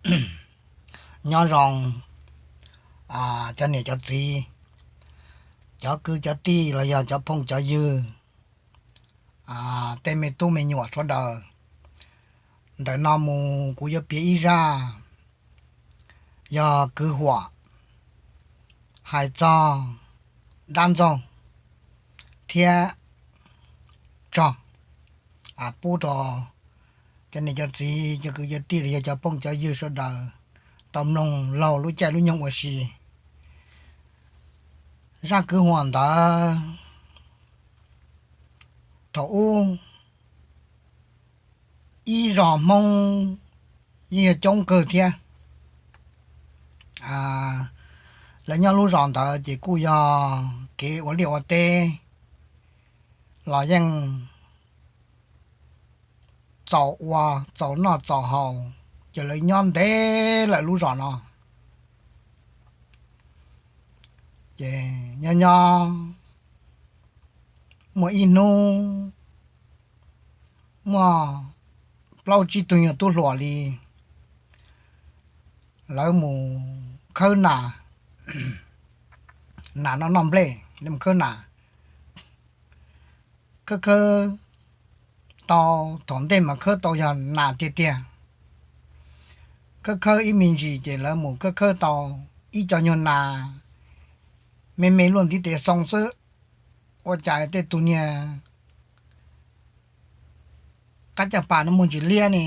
Nyob zoo cov niam cov txiv, cov kwv cov tij los yog cov phooj cov ywg, tej me tub me nyuam sawv daws. Ntawm no mus kuv yuav piav ib zaj yog kwv huam hais txog dab ntxaug thiab txog pub rau cov niam cov txiv, cov kwv cov tij los yog cov phooj cov ywg sawv daws tau mloog laug lub caij lub nyoog ua si. Zaj kwv huam ntawd, thaum ub ib zos Hmoob yeej yog coob kawg thiab. Lawv nyob lub zos ntawd ces kuj yog kev ua liaj ua teb los yeej txaus ua, txaus noj txaus haus, ces lawv nyob ntev lawm lub zos no. Ces nyob nyob muaj ib hnub muaj plaub tsib tug nyuag tub hluas li, lawv mus khawb nas, nas noj noj nplej, lawv mus khawb nas. Khawb khawb tau, thaum ntej mas khawb tau yog nas tiag tiag. Khawb khawb ib me ntsis ces lawv mus khawb khawb tau ib co nyuag nas me me luaj ntiv tes xoo xwb. Ua cas tej tus niag qab caj pas no muaj ntsis liab ne,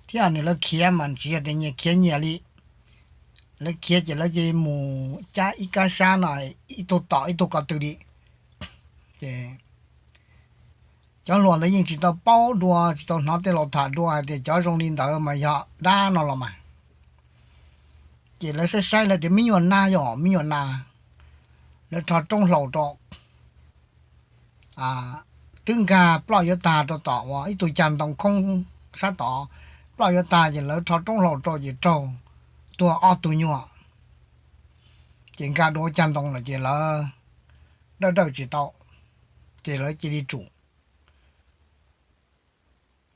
thiab nws lawv khiav mas tsis yog tias nyias khiav nyias li. Lawv khiav ces lawv cia li mus cab ib kab sab no, ib tug tom ib tug ko tw li. Ces cov hluas ntawd yeej tsis tau paub dua, tsis tau hnov tej laus tham dua hais tias cov zoo li ntawd mas yog dab no los mas. Ces lawv saib saib lawv tias me nyuam nas, yog me nyuam nas. Lawv rho roob hlau rau, twb nkag ploj yuav tag rau tom uas ib tug cag ntoo khoob sab tod, ploj yuav tag ces lawv rho roob hlau rau ces raug tuag ob tug nyuag. Ces nkag dua cag ntoo lawm ces lawv dawj dawj tsis tau, ces lawv cia li tsum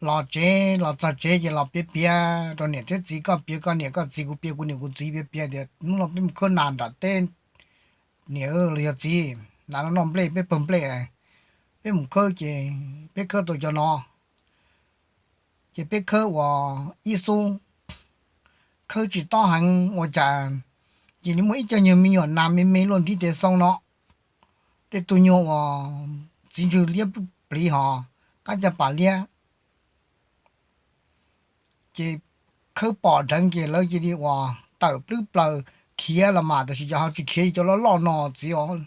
los tsev, los txog tsev ces los piav piav rau niam thiab txiv, koj piav koj niam koj txiv, kuv piav kuv niam kuv txiv, piav piav tias hnub no peb mus khawb nas nram teb, niam los yog txiv, nas no noj nplej, peb pawg nplej, peb mus khawb ces peb khawb tau cov no, ces peb khawb uas ib xub, khawb tsis tob heev ua cas, ces nws muaj ib co nyuag me nyuam nas me me luaj ntiv tes xoo no, tej tug nyuag uas txiv ntswg liab pliv hos qab caj pas liab. Ces khawb pom dheev ces lawv cia li uas tawm plwb plaws khiav los mas, tab sis cov ho tsis khiav, cov loj loj no txiv os.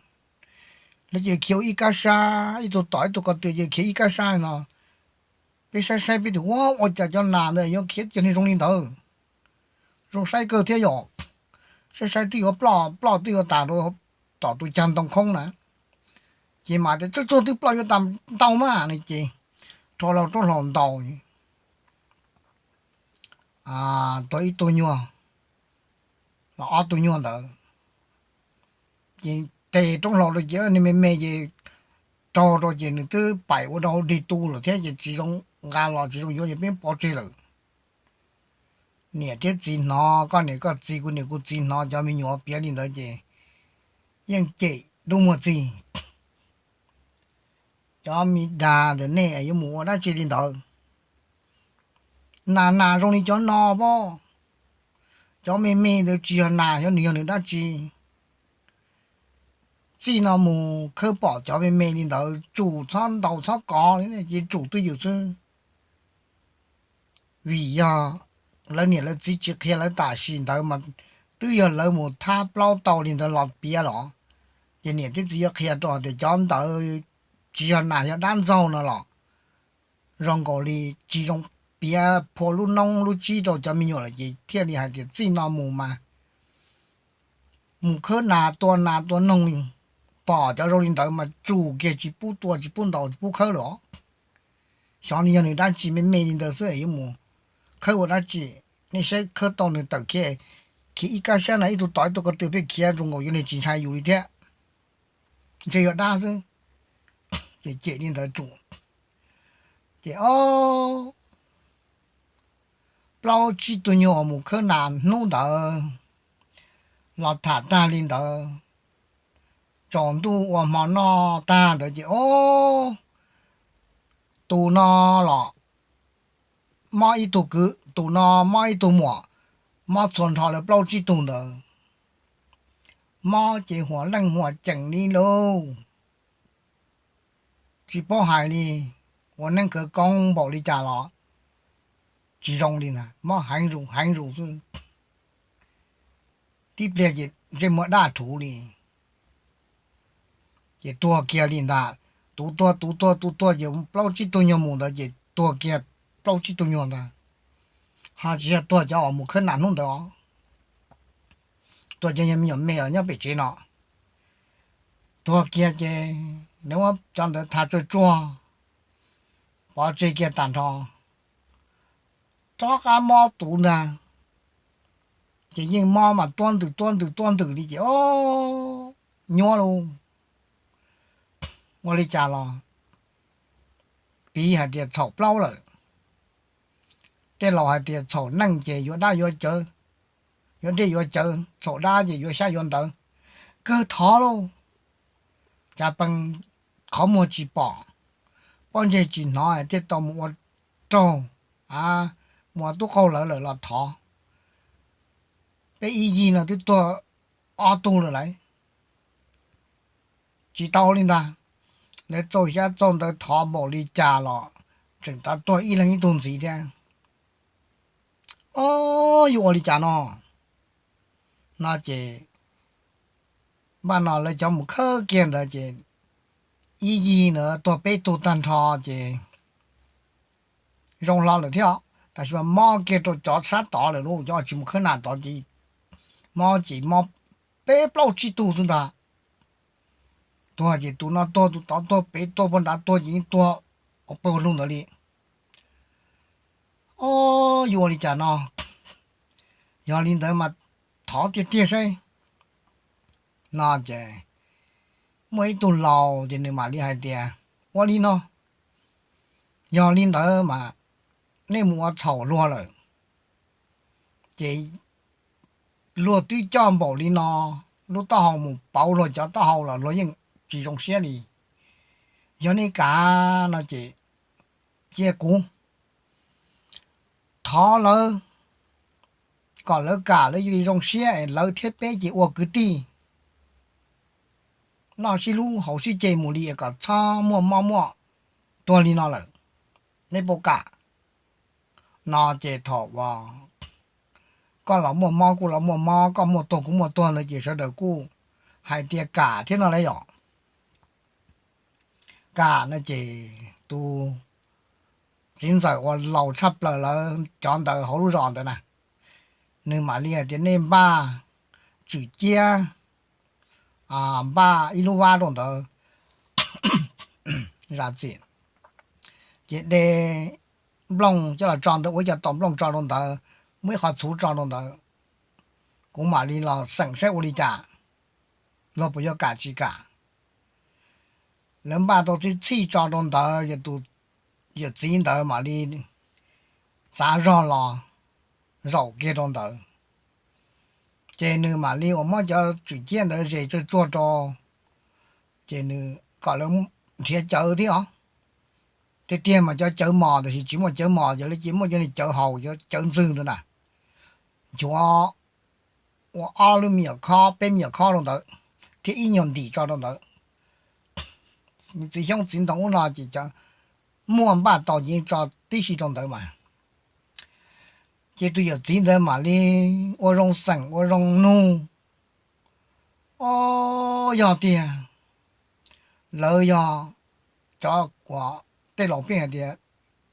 Lawv cia li khiav ua ib kab sab, ib tug tom ib tug ko tw cia li khiav ib kab sab no. Peb saib saib peb tias ua, ua cas cov nas ntawd yuav khiav cov niag zoo li ntawd, zoo saib kawg thiab yom. Saib saib twb yuav ploj, ploj twb yuav tas rau tom tus cag ntoo khoob na. Ces mas tias tsuag tsuag twb ploj yuav tas ntau mas no ces rho roob hlau ntaus tuag ib tug nyuag los ob tug nyuag ntawd. Ces tes roob hlau rau ces niag me me ces raug rau ces nws twb paim ua rau dig tu lawm thiab ces tsis zoo nqa los tsis zoo yuav ces peb pov tseg lawm. Niam thiab txiv hnov, koj niam koj txiv kuv niam kuv txiv hnov cov me nyuam piav li ntawd ces yeej cem dub muag txig. Cov me dag ntawm nej yuav mus ua dab tsi li ntawd? Nas nas zoo li cov no pob, cov me me ntawd tsis yog nas, xyov nws yog nws dab tsi. Txij no mus khawb pom cov me me li ntawd tsum txhob ntaus txhob kov, ces tsum twj ywm xwb. Vim yog lawv niam lawv txiv tsis qhia lawv tam sim ntawd mas twb yog lawv mus thab plaub tau li ntawd los piav los, ces niam thiab txiv yuav qhia rau tias cov ntawd tsis yog nas, yog dab ntxaug no los zoo nkaus li tsis zoo piav phua lub noob lub tsib rau cov me nyuam lawm ces thiaj li hais tias txij no mus mas mus khawb nas tua nas tua noog, pom cov zoo li ntawd mas tsum kiag tsis pub tua tsis pub ntaus tsis pub khawb lawm os. Xyov nws yog nws dab tsi me me li ntawd xwb yuav mus khawb ua dab tsi? Nej saib khawb tau nws tawm khiav, khiav ib kab sab na ib tug tom ib tug ko tw pheej khiav zoo nkaus yuav niag tsis ntshai yus li thiab, ntshe yog dab xwb. Ces cem li ntawd tsum, ces o plaub tsib tug nyuag uas mus khawb nas hnub ntawd los tham tag li ntawd, tsaus ntuj ua hmo noj tag ntawd ces, o, tus no los mob ib tug kwv, tus no mob ib tug muam, mob txhua nrho lawv plaub tsib tug ntawd. Mob ces huam leej huam ceem li lauj. Tsis paub hais li, ua neeb khawv koob npaum li cas los tsis zoo li ntag, mob heev zus heev zus xwb. Tib pliag ces ntsej muag daj rhuv li. Ces tuag kiag li ntag. Tus tuag tus tuag tus tuag ces plaub tsib tug nyuag mus ntawd ces tuag kiag plaub tsib tug nyuag ntag. Ho tsis yog tuag cov uas mus khawb nas hnub ntawd os, tuag cov me nyuam me os nyob pem tsev no. Tuag kiag ces nws muab cov ntawd tha tsawg tsuag, pov tseg kiag tag nrho. Rov qab mob tus ntag. Ces yeej mob mas tuab ntws tuab ntws tuab ntws li ces, o, nyuab lauj. Ua li cas los piv hais tias txhaum plaub lawm. Tej laus hais tias txhaum neej ces yuav dab yuav cawv, yuav dej yuav cawv, txhaum dab ces yuav xyab yuav ntawv. Kawg thov lauj, cas pee qhov muag tsis pom, pob ntseg tsis hnov thiaj tau mus ua raug, a, mus ua tub qaug lawv lawm los thov. Peb ib yig no twb tuag ob tug lawm lauj. Tsis tau li ntag. Lawv txaus xyab txaus ntawv thov npaum li cas los tseem tav tuag ib leeg ib tug ntxiv thiab. O, yuav ua li cas no? No ces npaj no lawv cov mus khawb kiag ntawd ces ib yig ntawd tuag peb tug tag nrho ces zoo hlo lawm thiab. Tab sis mas mob kiag rau cov sab tod lawm lauj, cov tsis mus khawb nas tod ces mob ces mob peb plaub tsib tug xwb ntag. Tuag ces tus no tuag tus tod tuag pem tuag puag nrad tuag ces yeej tuag ua pawg ua lug ntawd li. O, yuav ua li cas no? Yog li ntawd mas thov tiag tiag saib. No ces muaj ib tug laus ces nws mam li hais tias, ua li no, yog li ntawd mas nej mus ua txhaum luag lawm ces luag twb coj npaum li no, lub taub hau mus pauv luag cov taub hau los luag yeej tsis zoo siab li. Yog nej kam no ces cia kuv thov lawv kom lawv kam, lawv cia li zoo siab es lawv thiab peb ces ua kwv tij, noj sib hlub haus sib ce mus li kom txhob muaj mob muaj tuag li no lawm. Nej puas kam? No ces thaum uas koj los muaj mob kuv los muaj mob, koj muaj tuag kuv muaj tuag ntawd ces sawv daws kuj hais tias kam thiab no lauj yom. Kam no ces tus txiv ntxawm uas laus tshaj plaws lawv cov ntawd hauv lub zos ntawd na, nws mam li hais tias nej npaj tswm ciab, npaj ib lub vab rau ntawd, zam txim, ces de nplooj coj los tso ntawd, ua ib co taus nplooj tso rau ntawd, muaj ib qho txhuv tso rau ntawd, kuv mam li los xeem saib ua li cas, luag puas yuav kam tsis kam. Lawv npaj tau tib txhij tso rau ntawd, tus yawm txiv ntawd mam li txav zog los zaum kiag rau ntawd, ces nws mam li uas muab cov tswm ciab ntawd zes tsawg tsuag rau, ces nws kom lawv nrhiav cawv thiab os. Tiag tiag mas cov cawv mos, tab sis tsis muaj cawv mos, ces lawv cia muaj cov niag cawv haus, cov cawv ntxwg ntawd na, nchuav ua ob lub me nyuam khob peb me nyuam khob rau ntawd, thiab ib nyuag ntim tso rau ntawd. Txiv xyoob txiv ntoo ub no ces muaj npaj tau ces tso tib si rau ntawd mas. Ces tus yawm txiv ntawd mam li ua zoo xeem ua zoo nug, o, yog tiag, lawv yog cov uas tej laus pheej hais tias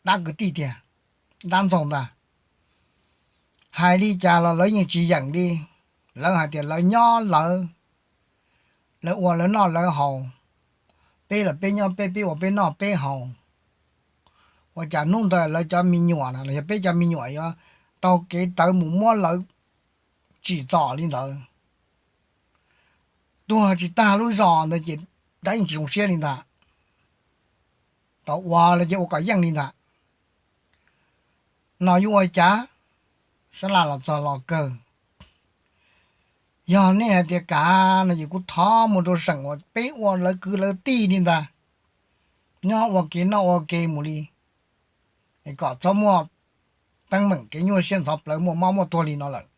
dab kwv tij tiag, dab ntxaug ntag. Hais li cas los lawv yeej tsis yeem li. Lawv hais tias lawv nyob lawv, lawv ua lawv noj lawv haus, peb los peb nyob peb, peb ua peb noj peb haus. Ua cas hnub ntawd lawv cov me nyuam no los yog peb cov me nyuam yuav taug kev tawv mus muab lawv tsim txom li ntawd? Tuag tsis tag lub zos ntawd ces dab yeej tsis zoo siab li ntag. Tau ua los ces ua kom yeej li ntag. No yuav ua cas? sab laj los txog los kawg. Yog nej hais tias kam no ces kuv thov mus rau seem uas peb ua lawv kwv lawv tij li ntag, nyob ua ke noj ua ke mus li, es kom txhob muaj teeb meem kev nyuaj siab ntxhov plawv muaj mob muaj tuag li no lawm.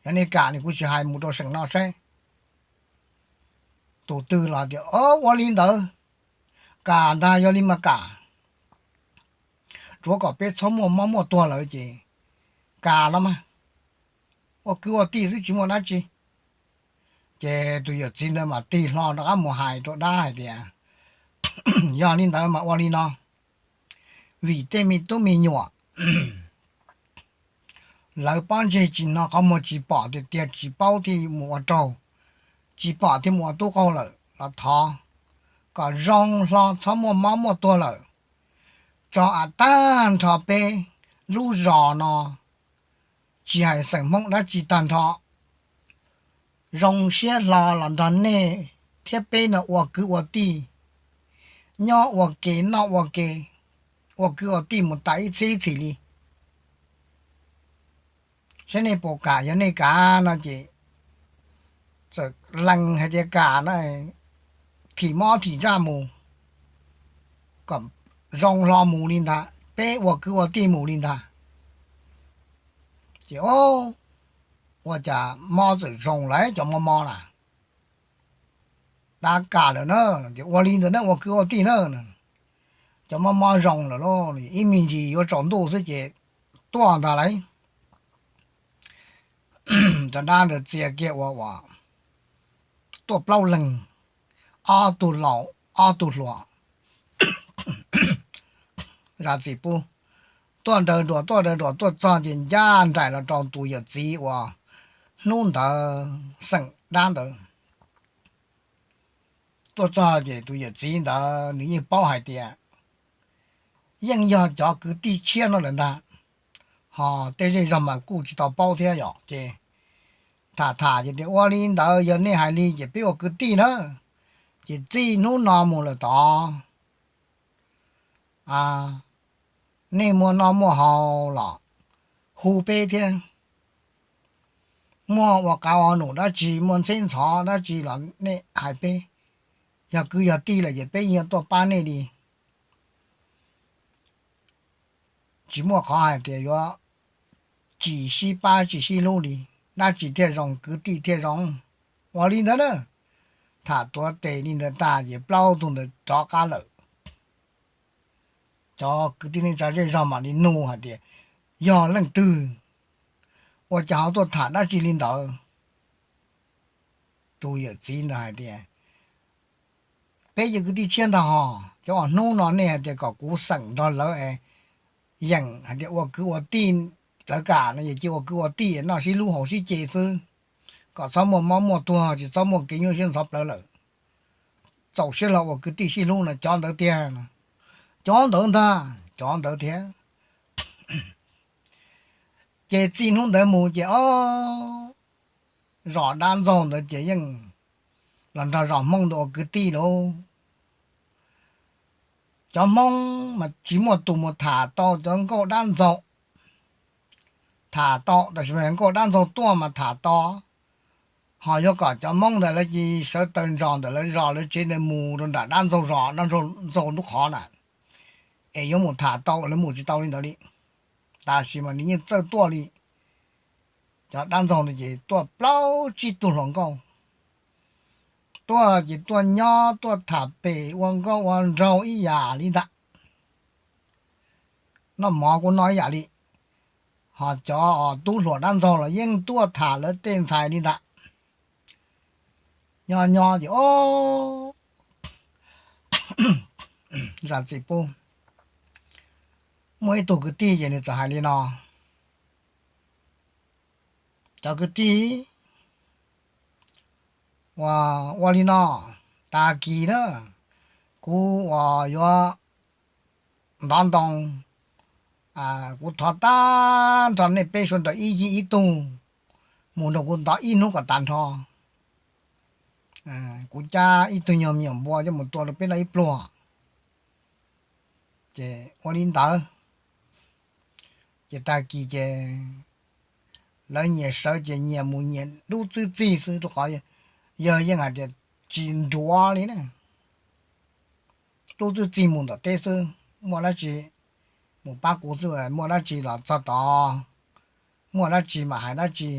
Yog nej kam no kuv tsis hais, mus rau seem no saib. Tus twg los tias, Ua li ntawd, kam ntag, yog li mas kam. Tsuav kom peb txhob muaj mob muaj tuag lawm ces kam los mas, ua kwv ua tij xwb tsis muaj dab tsi. Ces tus yawm txiv ntawd mas tig hlo rov qab mus hais rau dab hais tias, Yog li ntawd mas ua li no, vim tej me tub me nyuam lawv pob ntseg tsis hnov qhov muag, tsis pom tiag tiag, tsis paub thiaj mus ua raug, tsis pom thiaj mus ua tub qaug lawm los thov kom zoo hlo txhob muaj mob muaj tuag lawm, tso av tag nrho peb lub zos no, tsis hais xeem Hmoob dab tsi tag nrho, zoo siab hlo los nrog nej thiab peb no ua kwv ua tij, nyob ua ke noj ua ke, ua kwv ua tij mus tas ib txhiab ib txhis li. Saib nej puas kam, yog nej kam no ces txawm lees hais tias kam no, thim mob thim ntsaj mus, kom zoo hlo mus li ntag, peb ua kwv ua tij mus li ntag. Ces ua cas mob txawm zoo lawm cov mob mob na. Dab kam lawm na, ces ua li ntawd na, ua kwv ua tij na. Cov mob mob zoo lawm lauj, ib me ntsis yuav tsaus ntuj xwb ces tuaj ntag lauj. Cov dab ntawd txia kiag ua ua tuaj plaub leeg, ob tug laus ob tug hluas, zam txim pub, tuaj daws duas tuaj daws duas tuaj txog ces ncaj nraim los rau tus yawm txiv uas hnub ntawd xeem dab ntawd. Tuaj txog ces tus yawm txiv ntawd nws yeej paub hais tias yeej yog cov kwv tij tshiab no lawm ntag, ho tej zej zog mas kuj tsis tau paub thiab yom. Ces tham tham ces tias, Ua li ntawd yog nej hais li ces peb ua kwv tij na. Ces txij hnub no mus lawm tod, nej muaj noj muaj haus los hu peb thiab, muaj ua qav ua num dab tsi, muaj ntxheb ntxhov dab tsi los nej hais peb. Yog kwv yog tij lawm ces peb yeej tuaj pab nej li. Tsis muaj qhov hais tias yuav tsis sib pab tsis sib hlub li, dab tsi thiaj zoo kwv tij thiaj zoo. Ua li ntawd na, tham tuav tes li ntawd tag ces plaub tug ntawd rov qab lawm. Cov kwv tij neej tsa zej zog mam li nug hais tias, Yog leej twg? Ua cas ho tuaj tham dab tsi li ntawd? Tus yawm txiv ntawd hais tias, Peb yog kwv tij tshiab ntag hos, cov uas hnub no nej hais tias kom kuv xeem nrog lawv es yeem hais tias ua kwv ua tij, lawv kam no ces cia ua kwv ua tij noj sib hlub haus sib ce xwb, kom txhob muaj mob muaj tuag, tsis txhob muaj kev nyuaj siab ntxhov plawv lawm, txaus siab hlo ua kwv tij sib hlub no, cov ntawd tiag. Cov ntawd ntag, cov ntawd tiag. Ces txij hnub ntawd mus ces ob zos dab ntxaug ntawd ces yeej los nrog zos Hmoob ntawd ua kwv tij lauj. Cov Hmoob mas tsis muaj tus mus tham tau cov nkauj dab ntxaug, tham tau tab sis mas nkauj dab ntxaug tuaj mas tham tau, ho yuav kom cov Hmoob ntawd lawv cia li sawv taws ntsos ntawm lawv zos lawv tsev ntawd mus rau nram dab ntxaug zos, dab ntxaug lub qhov na, es yuav mus tham tau, lawv mus tsis tau li ntawd li. Tab sis mas nws yeej txawj tuaj li. Cov dab ntxaug ntawd ces tuaj plaub tsib tug hluas nkauj, tuaj ces tuaj nyob tuaj tham pem ua nkauj ua nraug ib yam li ntag, noj mov kuj noj ib yam li. Ho cov tub hluas dab ntxaug los yeej tuaj tham lawv tej ntxhais li ntag. Nyob nyob ces o, zam txim pub, muaj ib tug kwv tij ces nws txawm hais li no, Cov kwv tij, ua, ua li no, tag kis na, kuv uas yuav ntov ntoo, kuv thov tag nrho nej peb sawv daws ib yig ib tug mus nrog kuv ntov ib hnub kom tag nrho. Kuv cab ib tug nyuag me nyuam npua coj mus tua rau peb noj ib pluag. Ces ua li ntawd, ces tag kis ces Lawv nyias sawv ces nyias mus nyias dub txwb txig xwb rau qhov yawg yeej hais tias tsis nruav li na. Dub txwb txig mus ntawm teb xwb, muaj dab tsi mus pab kuv xwb, muaj dab tsi los txog tod, muaj dab tsi mas hais dab tsi,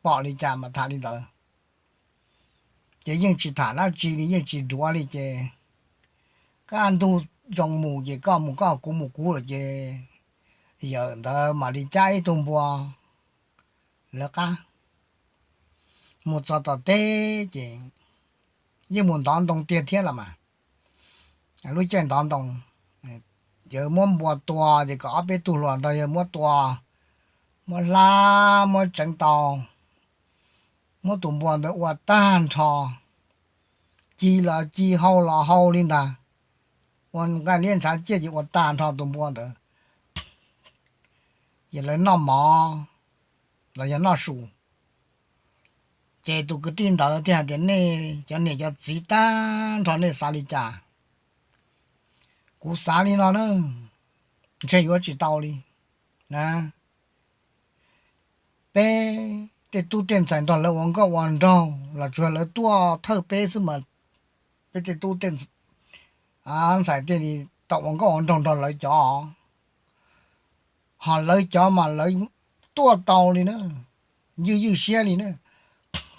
pom li cas mas tham li ntawd. Ces yeej tsis tham dab tsi li, yeej tsis nruav li ces kaj ntug zoo mus ces koj mus koj, kuv mus kuv lawm ces yawm ntawd mam li cab ib tug npua lawv qab mus txog tom teb ces yeej mus ntov ntoo tiag thiab los mas. Lub caij ntov ntoo, yawg muab npua tua ces kom ob peb tug hluas nrog yawg muab tua, muab hlab muab tseev tau, muab tus npua ntawd ua tag nrho, ci los ci, hau los hau li ntag. Ua nqaij liab ntshav ciaj ces ua tag nrho tus npua ntawd, ces lawv noj mov los yog noj su. Ces tus kwv tij ntawd thiaj hais tias nej cov niam cov txiv tag nrho nej xav li cas? Kuv xav li no na, ntshe yuav tsis tau li na. Peb tej tub tej ntxhais nrog lawv ua nkauj ua nraug los tsuas lawv tuaj thawj peb xwb mas peb tej tub tej ntxhais thiaj li tau ua nkauj ua nraug nrog lawv cov, ho lawv cov mas lawv tuaj tau li na, ywj ywj siab li na.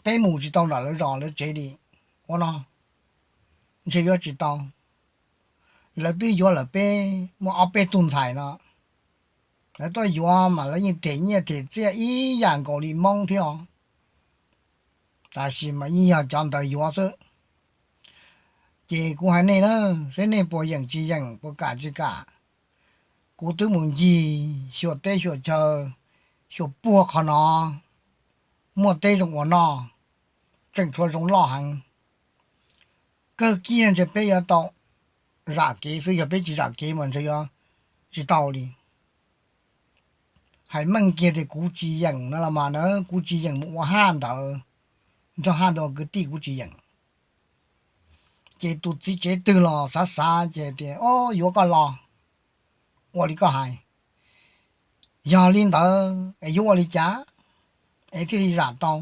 Peb mus tsis tau nram lawv zos lawv tsev li. Ua no ntshe yuav tsis tau. Lawv twb yuav lawm peb muaj ob peb tug ntxhais no, lawv tuaj yuav mas lawv yeej them nyiaj them txiaj ib yam nkaus li Hmoob thiab os. Tab sis mas yeej yog cov ntawd yuav xwb. Ces kuv hais nej na, seb nej puas yeem tsis yeem, puas kam tsis kam. Kuv twb mus ncig xyuas teb xyuas chaw, xyuas puag qhov no muaj teb zoo ua noj, tseem tshuav zoo loj heev. Kawg kiag ntshe peb yuav tau zam kev xwb, yog peb tsis zam kev mas ntshe yuav tsis tau li. Hais meej kiag tias kuv tsis yeem no los mas na, kuv tsis yeem mus ua haj ntawd, nrog haj ntawd ua kwv tij kuv tsis yeem. Ces tus txiv tsev twg los xav xav ces tias, o, yuav koj los, ua li koj hais. Yog li ntawd es yuav ua li cas es thiaj li zam tau?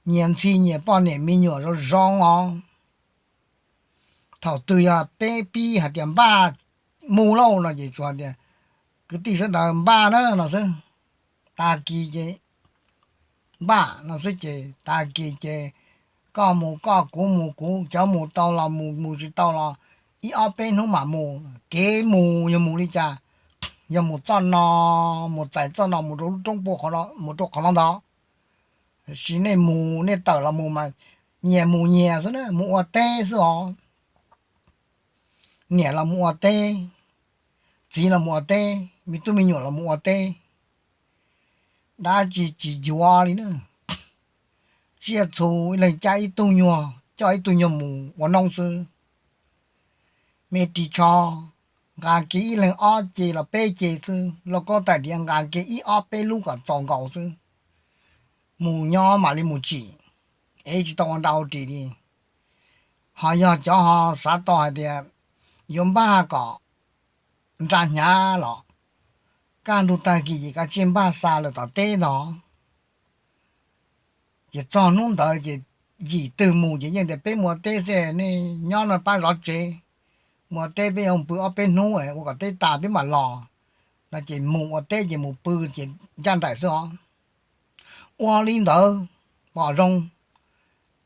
Nyias ntxhi nyias poj niam me nyuam zoo zoo os. Thaum twg yog peb pib hais tias npaj mus lauj no ces tsuas tias kwv tij sawv daws npaj na no xwb. Tag kis ces npaj no xwb ces tag kis ces koj mus koj, kuv mus kuv, cov mus tau los mus, mus tsis tau los ib ob peb hnub mam mus. Kev mus yog mus li cas? Yog mus txoj no, mus txais txoj no mus rau lub roob puag, mus rau qhov no ntag. Sis nej mus nej tawm los mus mas nyias mus nyias xwb na, mus ua teb xwb os. Niam los mus ua teb, txiv los mus ua teb, me tub me nyuam los mus ua teb. Dab tsi tsis yuav li na. Tsiaj txhu ib leeg cab ib tug nyuag, coj ib tug nyuag mus ua noob xwb. Me ris tsho nqa kiag ib leeg ob ce los peb ce xwb, lauj kaub tais diav nqa kiag ib ob peb lub kom txaus nkaus xwb. Mus nyob mam li mus tsim, es tsis tau ua nra ua ris li. Ho yog cov ho xav tau hais tias yuav npaj kom nra hnyav los kaj ntug tag kis ces kav tsij npaj xa lawm tom teb ntag. Ces txog hnub ntawd ces yim twg mus ces yeej tias peb mus ua teb xwb, nej nyob no pab zov tsev, mus ua teb peb yuav pw ob peb hnub ua kom teb tas peb mam los no. Ces mus ua teb ces mus pw ces ncaj nraim xwb os. Ua li ntawd pom zoo,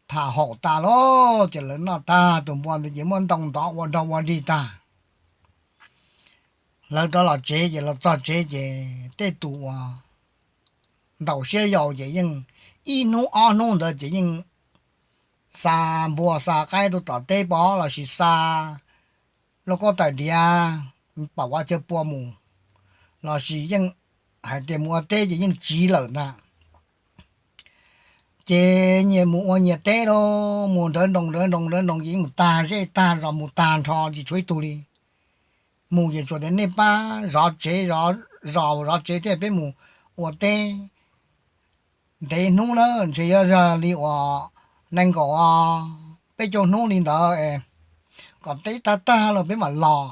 tham haum tas lawm ces lawv noj tag tus npua ntawd ces muab ntoo ntov ua rog ua dig tag. Lawv rov los tsev ces los txog tsev ces tej tus uas ntaus siab yau ces yeej ib hnub ob hnub ntawd ces yeej xa npua xa qaib rau tom teb pov lossis xa lauj kaub tais diav pam vav chaw pua mus, lossis yeej hais tias mus ua teb ces yeej tsiv lawm ntag. Ces nyias mus ua nyias teb lauj, mus nrawv nroos nrawv nroos nrawv nroos ces yeej mus tag zej tag zos mus tag nrho tsis tshuav ib tug li. Mus ces tsuas tias nej pab zov tsev, zov zos zov tsev thiab peb mus ua teb ntev hnub na, ntshe yuav zog li uas nees nkaum peb caug hnub li ntawd es kom teb tag tag los peb mam los.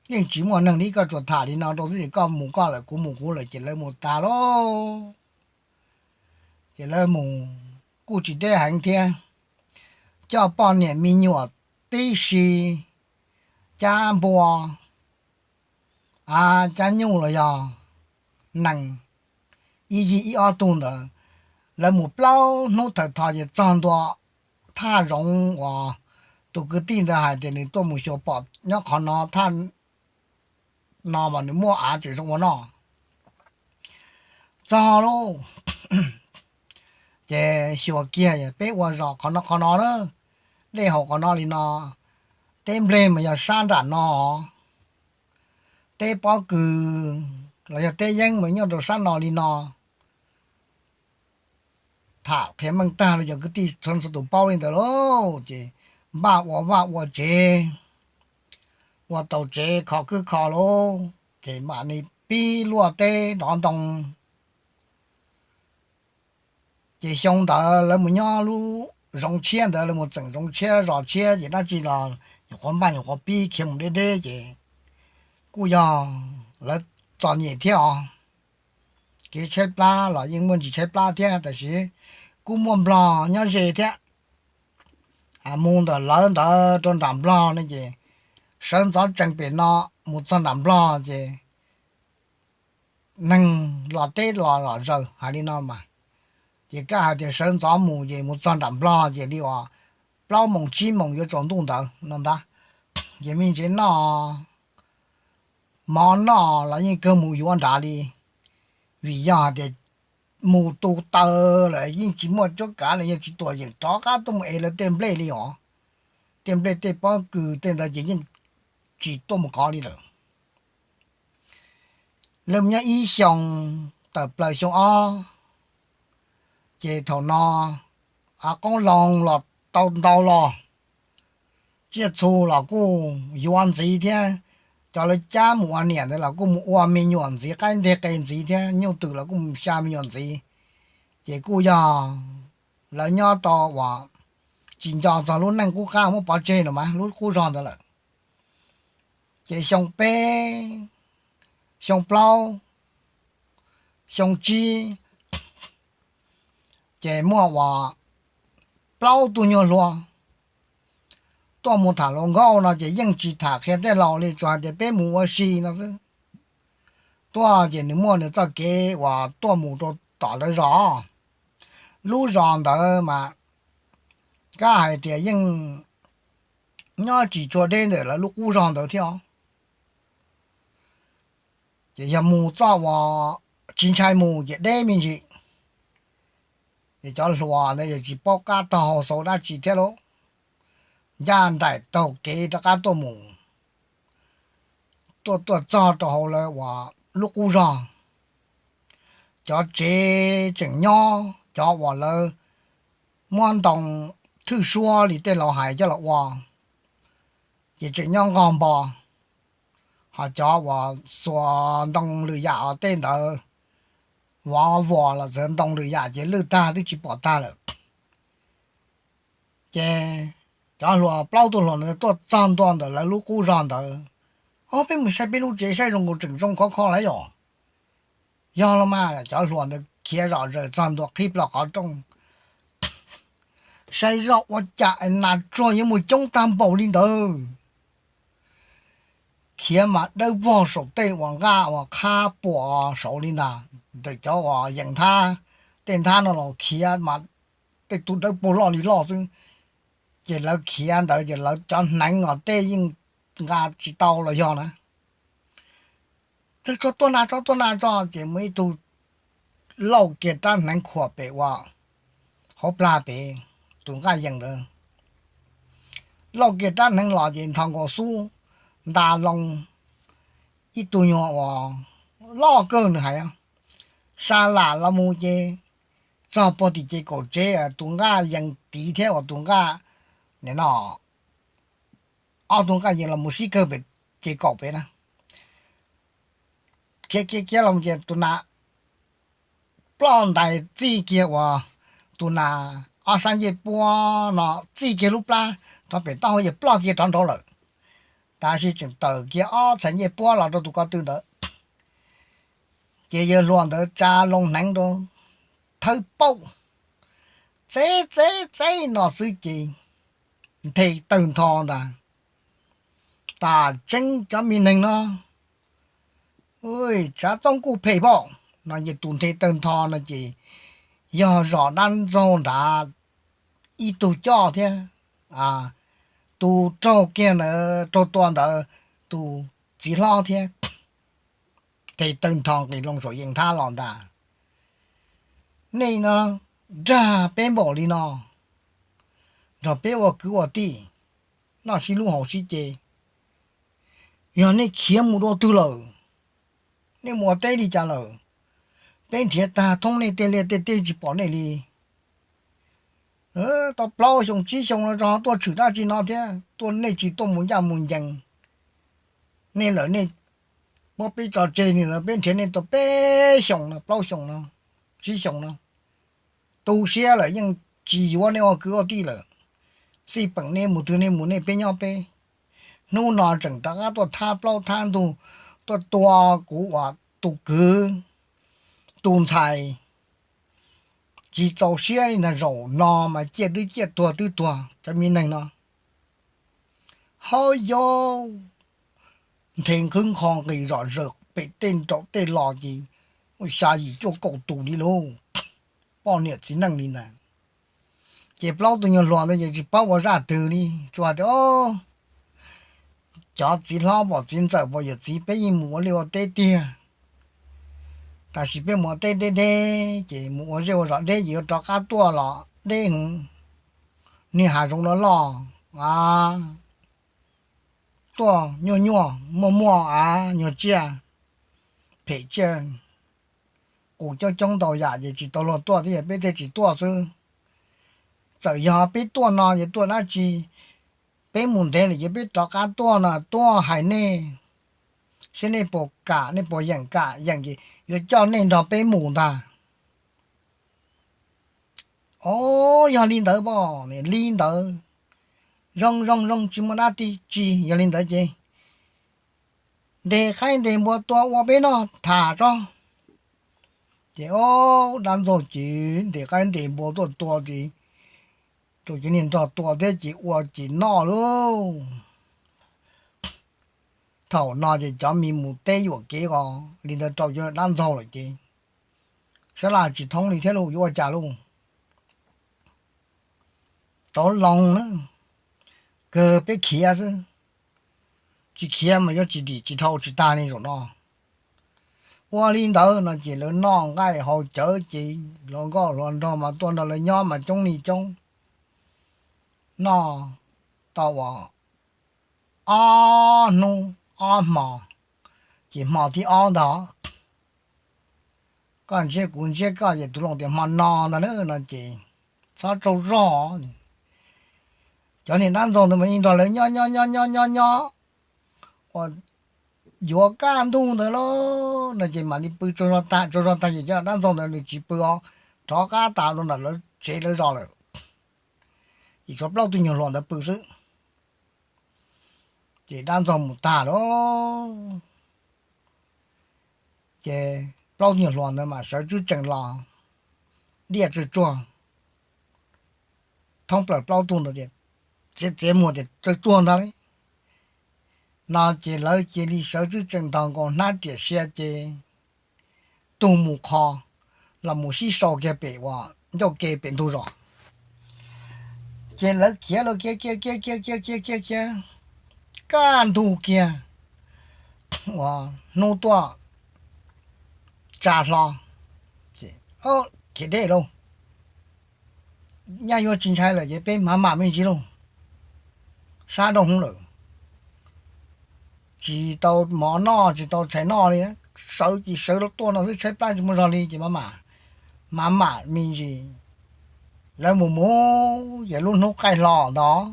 yeej tsis muaj neeg li, koj tsuas tham li no rau xwb ces koj mus koj lawm kuv mus kuv lawm ces lawv mus tas lauj. Ces lawv mus kuj tsis deb heev thiab, coj poj niam me nyuam tib si, cab npua, a, cab nyuj los yog nees, ib yig ib ob tug ntawd. Lawv mus plaub hnub thawm tho ces txog ntua thaj zoov uas tus kwv tij ntawd hais tias nws tuaj mus xyuas pom nyob qhov no, thaj no mas nws muaj av tseem zoo ua noj. Txog lauj, ces xyuas kiag peb ua zos qhov no qhov no na, dej haus qhov no li no, teb nplej mas yog sab nram no, teb pob kws los yog teb yeeb mas nyob rau sab no li no. Tham qhia meej tag rau cov kwv tij txhua tus paub li ntawd lauj, ces npaj ua vaj ua tsev, ua tau tsev kho khwb kho lauj, ces mam li pib luaj teb ntov ntoo. Ces xyoo ntawd lawv mus nyob lub zoov tshiab ntawd, lawv mus txeem zoov tshiab zos tshiab ces dab tsi los nyuam qhuav npaj nyuam qhuav pib khiav mus deb deb ces kuj yog lawv txom nyem thiab os. Kev tshaib plab los yeej muaj ntsis tshaib plab thiab, tab sis kuj muaj nplog nyob ze thiab. Mus ntawm lawv ntawd rau nram nplog no ces sawv ntxov tsees pem no mus txog nram nplog ces neeg los teb los lom zaws hais li no mas, ces koj hais tias sawv ntxov mus ces mus txog nram nplog ces li uas plaub moos tsib moos yuav tsaus ntuj ntawd no ntag. Ces me ntsev noj mov noj los yeej kawg mus yuav nrad li, vim yog hais tias mus tu taw lawm yeej tsis muaj cuab kav lawm, yeej tsis tuam yeem rov qab tuaj mus ev lawv tej nplej li os. Tej nplej tej pob kws tej ntawd ces yeej tsis tuaj mus kov li lawm. Lawv mus nyob ib xyoos tawm plaws xyoo ob, ces thaum no qoob loo los tau ntau los, tsiaj txhu los kuj yuav ntxiv thiab. Cov lawv cab mus ua niam ntawd los kuj mus ua me nyuam ntxiv, qaib nteg qe ntxiv thiab, nyuj twm los kuj mus xya me nyuam ntxiv. Ces kuj yog lawv nyob tau uas tsis nco txog lub neej qub qab muab pov tseg no mas lub qub zog ntawd lawm. Ces xyoo peb, xyoo plaub, xyoo tsib, ces muaj uas plaub tug nyuag hluas tuaj mus tham hluas nkauj no ces yeej tsis tham qhia tej laus li, tsuas hais tias peb mus ua si no xwb. Tuaj ces nws muaj nws txoj kev uas tuaj mus rau tom lawv zos. Lub zos ntawd mas kab hais tias yeej nyob tsis tshua deb ntawm lawv lub qub zog ntawd thiab os. Ces yog mus txoj uas tsis ntshai mus ces deb me ntsis. Ces cov hluas ntawd yeej tsis paub qab taug hau xaus dab tsi thiab lauj, ncaj nraim taug kev rov qab tuaj mus. Tuaj tuaj txog rau hauv lawv uas lub qub zog, cov tsev tseem nyob, cov uas lawv muab ntoo thwj suab li tej laus hais coj los ua, ces tseem nyob nqog npo. Ho cov uas xuas ntoo lwm yam os tej ntawd, vov vuas los txawm ntoo lwm yam ces lwj tag twb tsis pom tag lawm. Ces cov hluas plaub tug hluas ntawd tuaj txog ntua ntawm lawv lub qub zog ntawd, o, peb mus saib peb lub tsev saib zoo nkaus tseem zoo khov kho lawm yom. Yog los mas cov hluas ntawd khiav zom zaws txog ntua qhib plho qhov rooj, saib zoj ua cas nas tsuag yuav muaj coob tag npaum li ntawd. Khiav mas dawb vog saum tej uas nqaj uas qhab puas saud li ntag. Ntawm cov uas yees nthab, tej nthab no los khiav mas tej tug dawb paug loj li loj xwb. Ces lawv khiav ntawd ces lawv cov hneev os tej yeej nqa tsis tau los yog na. Tso tuaj na, tso tuaj na, tso, ces muaj ib tug lauj kiag rab hneev khuam pem ua hauv plag pem tus nqaj yees ntawd. Lauj kiag rab hneev los ces nthos nkaus xub nta loo, ib tug nyuag uas loj kawg nws hais, sa lam los mus ces txog puag tim ces kaum tsev tus nqaj yees tid thiab uas tus nqaj, nim no ob tug nqaj yees los mus sib kawg pem ces kaum pem na. Khiav khiav khiav los ces tus nas ploj ntais txij kiag uas tus nas ob sab ncej puab no txij kiag lub plab rov pem taub hau ces ploj kiag rov nraud lawm. Tab sis tseem tawm kiag ob txhais ncej puab los rau tus ko tw ntawd, ces yawg hluas ntawd tsa loo hneev rau, thawb paum, txeb txeb txeb no xwb ces nthe tawg ntho ntag. Tas tseeb cov me neeg no, tsav txob kuj phem pom no ces tus nthe tawg ntho no ces yog zos dab ntxaug nrad ib tug coj thiab, tus raug kiag ntawd raug tua ntawd tus txiv hlob thiab. Nthe tawg ntho nqis loo saum yees thab los ntag. Nej no nrag peb npaum li no, nrog peb ua kwv ua tij, noj sib hlub haus sib ce, yog nej khiav mus dua twg lawm, nej mus ua teb li cas lawm? Peb nrhiav tag thoob nej tej liaj tej teb tsis pom nej li. Tau plaub xyoo tsib xyoo no tso tuaj tshwm dab tsi no thiab, tuaj nej tsis tuaj mus ncaj mus ncees, nej lawm nej muab peb tso tseg li ntawd, peb nrhiav nej tau peb xyoos no, plaub xyoos no, tsib xyoos no, tu siab lawm yeej tsis yuav nej ua kwv ua tij lawm. Xij peem nej mus twg nej mus nej, peb nyob peb. Hnub no tseem rov qab tuaj thab plaub thab ntug, tuaj tua kuv uas tus kwv tus ntxhais, tsis txaus siab li ntag. Zaum no mas ciaj twb ciaj tuag twb tuag cov me neeg no. Hauj yauv, nthe nqhwb nqho nqis zom zaws pem tej nraum tej los ces xya yim cuaj kaum tus li lauj, poj niam txiv neej li ntag. Ces plaub tug nyuag hluas ntawd ces tsis paub ua zaj twg li, tsuas hais tias, cov txiv hlob pom txiv ntxawm pom yawm txiv, peb yeej mus ua liaj ua teb tiag, tab sis peb mus ua teb deb deb ces mus ua zej ua zos deb ces yuav rov qab tuaj los deb heev. Niag hav zoov loj loj, tuaj nyuaj nyuaj muaj muaj av nyuag tsiaj phem tsiaj qus coob coob ntau yam ces tsis tau luag tuaj thiab, yog peb thiaj tsis tuaj xwb. Txawm yog peb tuaj no ces tuaj dab tsi, peb mus ntev lawm ces peb rov qab tuaj no, tuaj hais nej seb nej puas kam, nej puas yeem kam, yeem ces yuav coj nej nrog peb mus ntag. Os, yog li ntawd pom, li ntawd, zoo zoo zoo tsis muaj dab tsi, yog li ntawd ces ntes qaib ntes npua tua ua peb noj tham tso. Ces ob dab ntxaug ces ntes qaib ntes npua tuaj tua ces rau cov niag nrog tua thiab ces ua ces noj lauj. Thaum no ces cov me mus teb yuam kev os, li ntawd rau cov dab ntxaug lawm ces sab laj tsis thoob li thiab lauj, yuav ua cas lauj? Tov loo na, kawg peb khiav xwb, tsis khiav mas yuav tsis dim tsis dhau tsis tag li zaum no. Ua li ntawd no ces lawv noj nqaij haus cawv ces hluas nkauj hluas nraug mas tuaj nrog lawv nyob mas coob li coob. Noj tau uas ob hnub ob hmo, ces hmo thib ob ntag, koj ntsiab kuv ntsiab koj ces tus loos tias hmo no ntag na no ces txhob tsaug zog. Cov niag dab ntxaug ntawd mas yeej nrog lawv nyob nyob nyob nyob nyob nyob uas yuav kaj ntug ntawd lauj no ces mam li pw tsaug zog tag, tsaug zog tag ces cov dab ntxaug ntawd nws tsis pw os, rov qab tas rau nram lawv tsev lawv zos lawm. Ces tshuav plaub tug nyuag hluas ntawd pw xwb. Ces dab ntxaug mus tag lauj, ces plaub tug nyuag hluas ntawd mas sawv tswb tsees los diaj tsawg tsuag thoob plaws plaub tug ntawd tias, txiav txiav muag tias tsawg tsuag ntag li no ces lawv cia li sawv tswb tsees ntaus nkaus hnab riam sia ces tug mus qho los mus sib sau kiag pem uas ncauj ke pem ntug zos. Ces lawv khiav los khiav khiav khiav khiav khiav khiav khiav khiav kaj ntug kiag uas hnub tuaj tsa hlo, khiav deb lauj. Nyaj yuav tsis ntshai lawm ces peb mam mam me ntsis lauj, sab nroo hwv lawm. Tsis tau mov noj tsis tau tshais noj li, sawv ces sawv los tuaj no xwb tshaib plab tsis muaj zog li ces mam mam, mam mam me ntsis. Lawv mus mus ces lub hnub qaij hlo ntawd,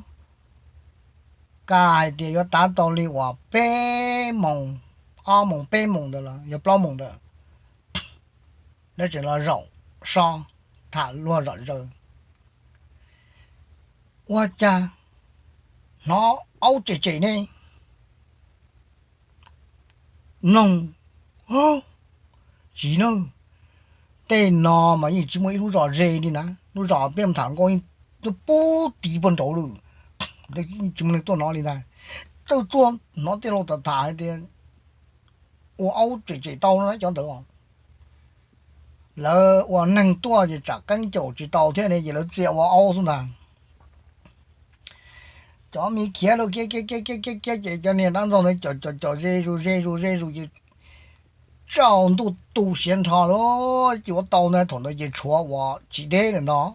kaj hais tias yuav tav tau li uas peb moos, ob moos peb moos ntawd los yog plaub moos ntawd, lawv tseem los zaum so tham luag zom zaws. Ua cas hnov aub tsem tsem ne, Mloog, tsis na, tej no mas yeej tsis muaj ib lub zos ze li na, lub zos peb mus tham nkauj yeej pub tiv puag nraud lawm, tsis muaj neeg tuaj no li ntag. Txawj tsuag hnov tej laus tham tham hais tias ua aub tsem tsem tau no na cov ntawd. Lawv ua neeg tuaj ces tsam qeeb caum tsis tau thiab ne ces lawv txia ua aub xwb ntag. Cov me khiav rau kiag kiag kiag kiag kiag ces cov niag dab ntxaug ntawd caum caum caum ze zus ze zus ze zus ces tsaus ntuj tu siav nrho lawm ces ua tau ntag. Thaum ntawd ces tshuav uas tsis deb lawm ntag,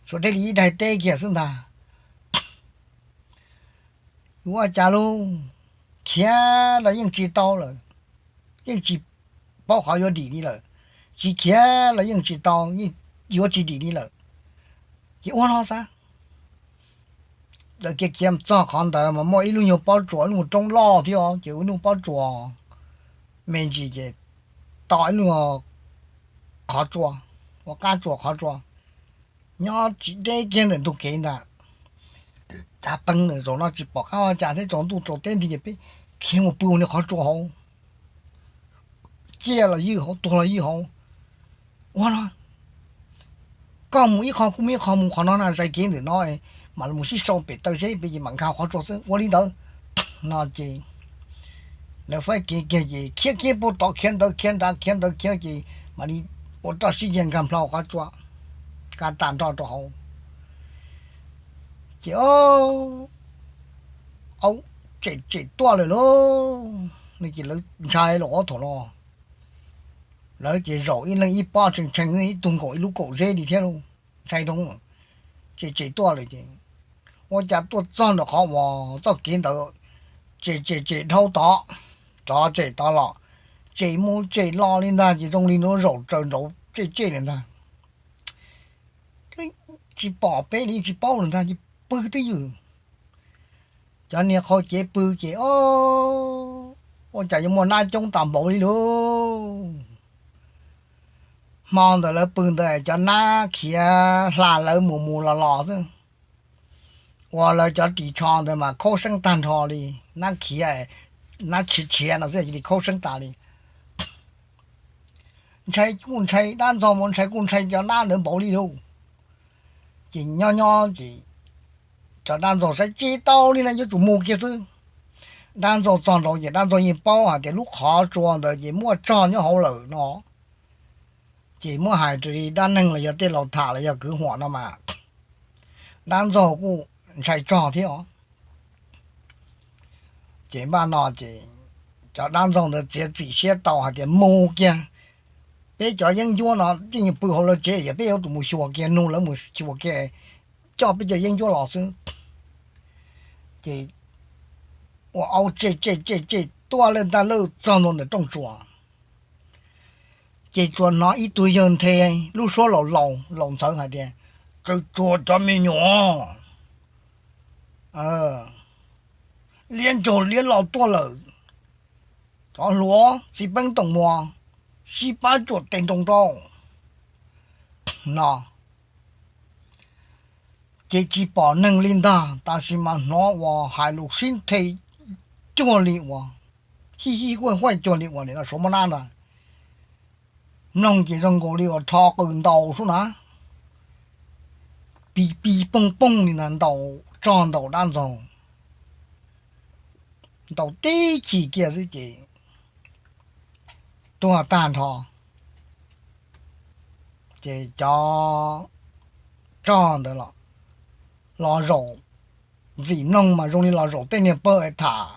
tshuav deb li ib daim teb kiag xwb ntag. Yuav ua cas lauj, khiav los yeej tsis tau lawm, yeej tsis paub qhov yuav dim li lawm, tsis khiav los yeej tsis tau, yuav tsis dim li lawm, ces ua no xav. Lawv khiav khiav txog qhov ntawd mas muaj ib lub nyuag pob tsuas, lub nyuag roob loj thiab os, ces ua ib lub pob tsuas me ntsis ces to ib lub qhov tsua, ua qab tsua qhov tsua, nyob tsis deb kiag ntawm ntug kev ntag. Cav peev ntawm zaum no tsis pom qab ua cas thiab, tsaus ntuj tsaus teb nti ces peb khiav mus pw ua niag qhov tsua hauv, ciaj los ywj hauv, tuag los ywj hauv. Ua no koj mus ib qho kuv mus ib qho, mus qhov no na, zais kev ntawm no mam mus sib sau pem taw seb pem ces mam nkag qhov tsua xwb, ua li ntawd no ces lawv faib kev kiag ces khiav khiav puag tod khiav ntawd khiav nrad khiav ntawd khiav ces mam li ua roj sib ceg nkag nplho qhov tsua, nkag tag nrho rau hauv. Ces aub tsem tsem tuaj lawm lauj, ces lawv ntshai los ua thaum no, lawv ces zaum ib leeg ib pob tshee tshee, ib tug nkaum ib lub kaum zeb li thiab lauj, ntshai dhau, tsem tsem tuaj lawm ces ua cas tuaj txog ntawm qhov uas txoj kev ntawd tsem tsem tsem dhau tod, rov tsem tod los, tsem mus tsem los li ntag ces zoo li nws zaum tsaws nraud tsej tsej li ntag. Tsis pom peb li tsis paub lawm ntag ces pw twj ywm. Cov niag qhau cev pw ces ua cas yuav muaj nab coob tas npaum li lauj. Hmo ntawd lawv pw ntawd cov nab khiav hla lawv mus mus los los xwb, ua lawv cov ris tsho ntawd mas khaub seeb tag nrho li, nab khiav, nab tshiav tshiav no xwb cia li khaub seeb tas li. Ntshai kuj ntshai, dab ntxaug mas ntshai kuj ntshai cov nab ntawd npaum li lauj. Ces nyob nyob ces cov dab ntxaug saib tsis tau li na yuav tsum mus kiag xwb. Dab ntxaug txog nraud ces dab ntxaug yeej paub hais tias lub qhov tsua ntawd ces muaj tsog nyob hauv lawm no. Ces muab hais raws li dab neeg los yog tej laus tham los yog kwv huam no mas dab ntxaug kuj ntshai tsog thiab os. Ces npaj no ces cov dab ntxaug ntawd txiav txim siab tau hais tias mus kiag, peb cov yeeb ncuab no yeej pw hauv lawv tsev, yog peb yuav tsum mus xyuas kiag, nug lawv mus xyuas kiag, coj peb cov yeeb ncuab los xwb. Ces ua aub tsej tsej tsej tsej tuaj lawm ntag, lawm txog ntua ntawm rooj tsuas. Ces tsuas hnov ib tug yawg nthe lub suab laus laus ntxhawv hais tias, Tsawv tsuag cov me nyuam, liab ncaug liab lo tuaj lawm. Cov hluas txiv peeb toom muas, sib pab cuam tes nroos rau no. Ces tsis pom neeg li ntag, tab sis mas hnov uas hais lus sib nthe cuag li uas, hij hij huaj huaj cuag li uas nim no suav muab nab ntag. Mloog ces zoo nkaus li uas rho qws ntaus sub na, pis pis pooj pooj li ntag, ntaus tsog ntaus dab ntxaug, ntaus tib chim kiag xwb ces tuag tag nrho. Ces cov tsog ntawd los, los zaum, ntxim mloog mas zoo li los zaum tej niag pawg tham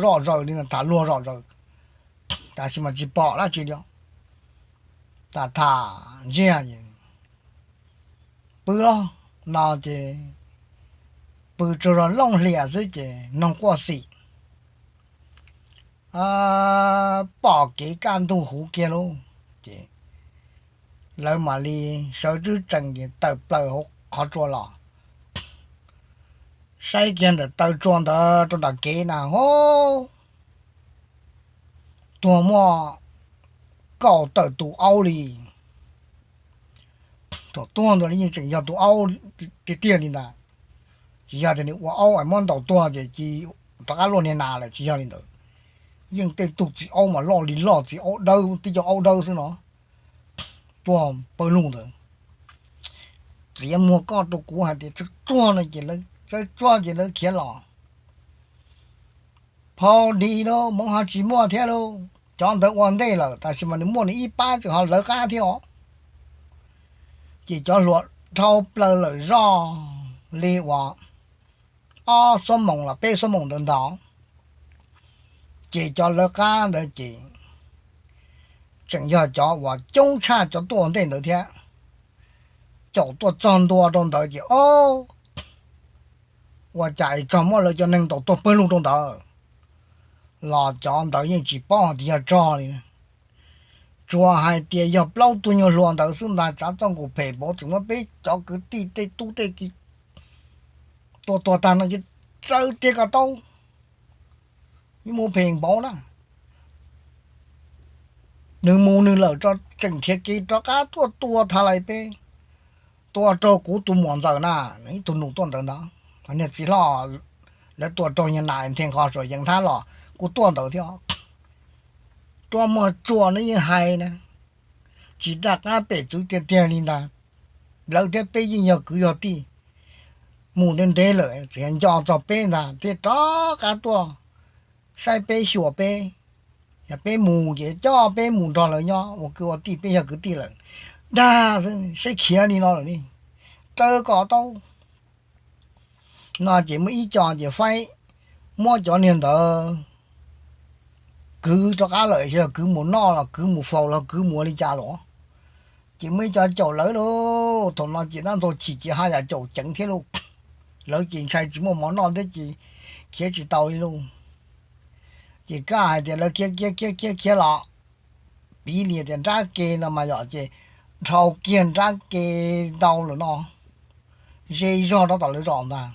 zom zaws li, tham luag zom zaws, tab sis mas tsis pom dab tsi li. Tham tham ntsiag, pw los no ces pw tsaug zog looj hlias xwb ces noog quaj xim, pom kev kaj ntug huv kiag lauj. Ces lawv mam li sawv tswb tsees ces tawm plaws hauv qhov tsua los, saib kiag ntawm taw tsua ntawd rau nram kev na ho, tuag muaj kaum tawm tus aub li. Thaum tuag ntawd li yeej tseem yog tus aub tiag tiag li ntag, tsis yog tias nws ua aub es muab ntaus tuag ces cia rov qab luaj niag nas lawm, tsis yog li ntawd. yeej tej tug txiv aub mas loj li loj, txiv aub dawb, tib co aub dawb xwb no, tuaj pawg lug ntawd. Txiav muag koj rau kuv hais tias tsuag tsuag no ces lawv, tsuag tsuag ces lawv khiav los. Phau di lauj, hmoov ho tsis muaj thiab lauj, cov ntawd ua ntej lawm, tab sis mas nws muaj nws ib pab tseem ho lawv qab thiab os. Ces cov hluas dhau plaws lawm zoj li uas ob xuab moos los peb xuab moos ntawd ntag. Ces cov lawv qab ntawd ces tseem yog cov uas coob tshaj cov tuaj ua ntej ntawd thiab. Caum tuaj txog ntua rau ntawd ces, o, ua cas es txog muab lawv cov neeg ntaus tuag pawg lug rau ntawd, los cov ntawd yeej tsis paub hais tias yog rog li. Tsuas hais tias yog plaub tug nyuag hluas ntawd xwb ntag, tsav txoj nkaus phem npaum tseem muab peb cov kwv tij tej tub tej ki tua tuag tag no ces tsawv tiag ko taub, yeej mus phem npaum na. Nws mus nws lawm, tseem nrhiav kev rov qab tuaj tua tha lais peb, tua rau kuv tus muam ntxawm na, ib tug nus tuaj ntawd ntag, niag txiv hlob, lawv tua raug nyag nas nthe nqho saum yeev thab los kuj tuaj ntawd thiab. Rua muag tsuas no yeej hais na, tsis raj qab pem txwv tiag tiag li ntag. Lawv thiab peb yeej yog kwv yog tij, mus ntev ntev lawm txiv nco txog peb ntag thiaj rov qab tuaj saib peb xyuas peb. Yog peb mus ces coj peb mus nrog lawv nyob ua kwv ua tij, peb yog kwv tij lawm. Dag xwb, saib khiav li no lawm ni, raws kom tau. No ces muaj ib co ces faib muab cov niag ntawd kwv rov qab lawm, yog kwv mus noj los kwv mus faus los kwv mus ua li cas los, ces muaj ib co caum lawv lauj. Thaum no ces dab ntxaug chim ces haj yam caum ceev thiab lauj. Lawv ces ntshai tsis muaj mov noj thiab ces khiav tsis tau li lauj. Ces kaj hais tias lawv khiav khiav khiav khiav khiav los, piv li tias nrab ke no mas yom, ces dhau kiag nrab ke ntau lawm no, ze zog rau tom lawv zos ntag.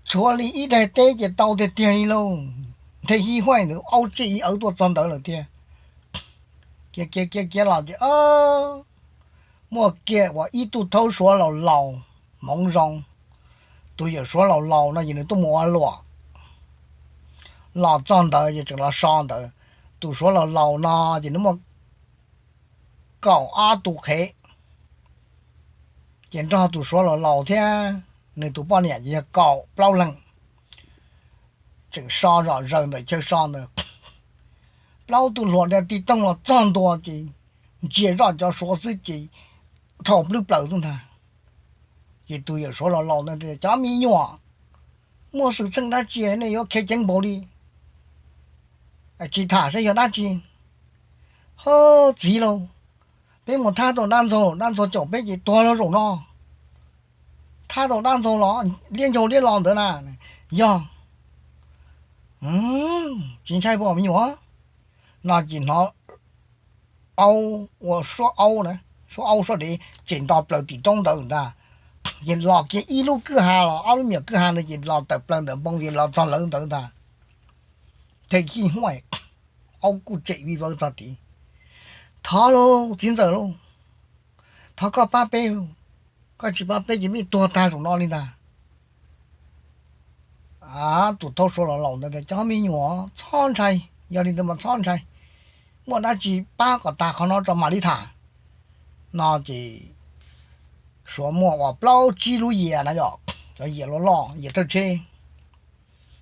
Tshuav li ib daim teb ces tau tiag tiag li lauj. Nthe hij huaj ntawd aub tsij ib awv tuaj txog ntawd lawm tiag. Khiav khiav khiav khiav los ces muaj kiag uas ib tug thaub suav laus laus, hmoov zoo. Tus yawm suav laus laus no ces nws tuaj mus ua luam. Los txog ntawd ces tseem los so ntawd. Tus suav laus laus no ces nws muaj kaum ob tug qhev, ces nrog tus suav laus laus thiab nws tus poj niam ces yog kaum plaub leeg. Tseem so zom zaws ntawm chaw so ntawd. Plaub tug hluas nra tij toog los txog ntua ces ntsia zoj cov suav xwb ces dhau plwb plaws xwb ntag. Ces tus yawm suav laus laus ntawd tias, Cov me nyuam, muaj xwm txheej dab tsi nej yuav khiav ceev npaum li? Tsis tham saib yog dab tsi. Ho, txiv lauj, peb mus thab tau dab ntxaug, dab ntxaug caum peb ces tuag los zaum no. Thab tau dab ntxaug los liab ncaug liab lo ntawd na? Yog. Tsis ntshai pom me nyuam. No ces hnov aub ua suab aub na, suab aub suab dev tseem nto plaws tim roob ntawd ntag. Ces los kiag ib lub kwj ha los ob lub me nyuam kwj ha ntawd ces los tawm plaws ntawm npoo ces los txog lawv ntawd ntag. Them hij huaj, aub kuj tsem vij vawv txog tid. Thov lauj txiv ntxawm lauj, thov koj pab peb, koj tsis pab peb ces peb tuag tag zaum no li ntag. Tus thaub suav laus laus ntawd tias, Cov me nyuam txhob ntshai, yog li ntawd mas txhob ntshai, muaj dab tsi pab kom tas qhov no tso mam li tham. No ces suav muaj uas plaub tsib lub yias na yom, cov yias loj loj, yias thawj tsheb,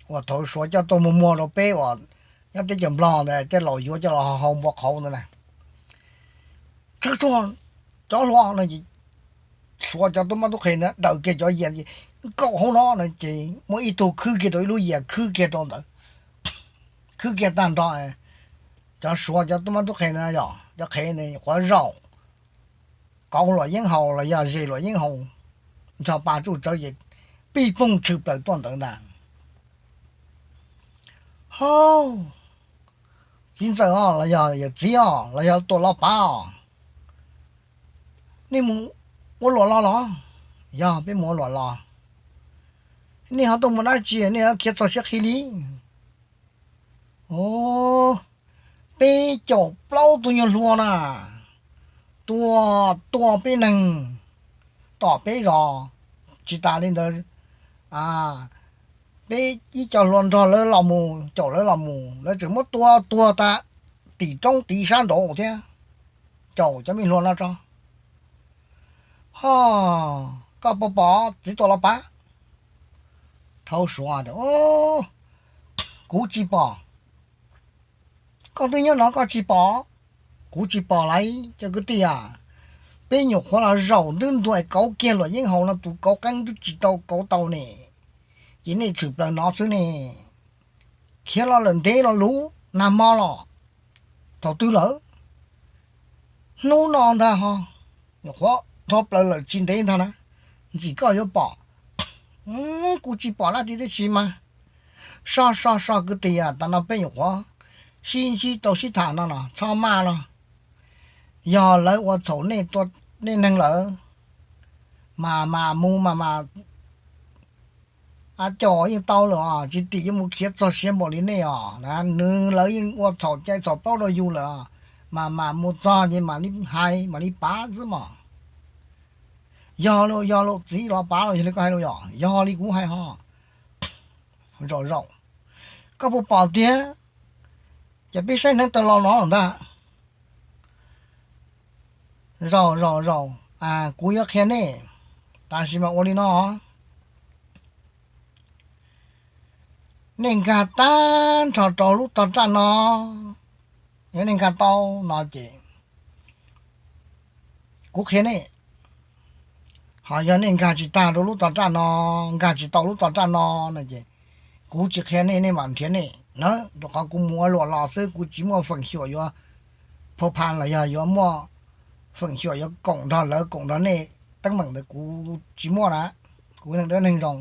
uas thaum suav coj tuaj muag muag rau peb uas nyob teb chaws Nplog ntawd tej laus yuav coj los hau npua qhauv ntawd na. Txhawj tsuag cov hluas no ces suav cov tub mab tub qhe ntawd daws kiag cov yias ces nkaum hauv no no ces muaj ib tug khwb kiag rau ib lub yias, khwb kiag rau ntawd, khwb kiag tag nrho. Cov suav cov tub mab tub qhe ntawd yog cov qhev ntawd quav zaum, qauv luam yeeb haus los yog zes luam yeeb haus, ncho pa tsuj tsawv ces pij poog tshwm plaws tuaj ntawd ntag. Hauj, txiv ntxawm os los yog yawm txiv os los yog tuam los pav os, nej mus ua luam los los? Yog peb mus ua luam los. Nej ho tuaj mus dab tsi nej khiav txog siab qhib li? Peb caum plaub tug nyuag hluas na, tua, tua peb neeg tom peb zos. Tsis tas li ntawd, peb ib co hluas nrog lawv los mus, caum lawv los mus, lawv tseem muab tua tuag tas tim roob tid sab nraud thiab, caum cov me hluas no tso. Ho, koj puas pom txiv tuam los pav? Thaub Suav tias, kuv tsis pom. Koj twb nyob no koj tsis pom? Kuv tsis pom lawm cov kwv tij a. Peb nyuam qhuav los zaum ntub ntua kauv kiag luam yeeb haus no tus kauv qeeb twb tsis tau kauv tau ne. Ces nej tshwm plaws no xwb ne. Khiav los lawm ntev los luv nag hmo los thaum twg lawm? Hnub no ntag ho, nyuam qhuav dhau plaws lawm tsis ntev ntag na. Ntxim koj yuav pom. Kuv tsis pom dab tsi tib si mas. So so so kwv tij a, tas no peb nyuam qhuav sib ntsib tau sib tham no los txhob maj los. Yog lawv ua txhaum nej tua nej neeg lawm, mas mas mus mas mas, a, cov yeej tau lawm os, tsis tim yuav mus khiav txog siav npaum li nej os na. Nws lawv yeej ua txhaum cai txhaum plaub rau yus lawm, mas mas mus txog ces mam li hais mam li pav xwb mos. Yog los yog los txiv los pav los yog li koj hais los yog, yog li kuv hais ho. Zaum zaum, koj puas pom tiag? Ces peb saib neeg tawm los no ntag. Zaum zaum zaum, kuv yuav qhia nej, tab sis mas ua li no, nej nkag tag nrho rau lub tog raj no, yog nej nkag tau no ces kuv qhia nej. Ho yog nej nkag tsis tag rau lub tog raj no, nkag tsis tau lub tog raj no no ces kuv tsis qhia nej, nej mam nrhiav nej na, rau qhov kuv mus ua luam los xwb, kuv tsis muaj feem xyuam yuav phau pha los yog yuav muaj feem xyuam yuav koom nrog lawv koom nrog nej teeb meem ntawd kuv tsis muaj na, kuv neeg dawb neeg zoo.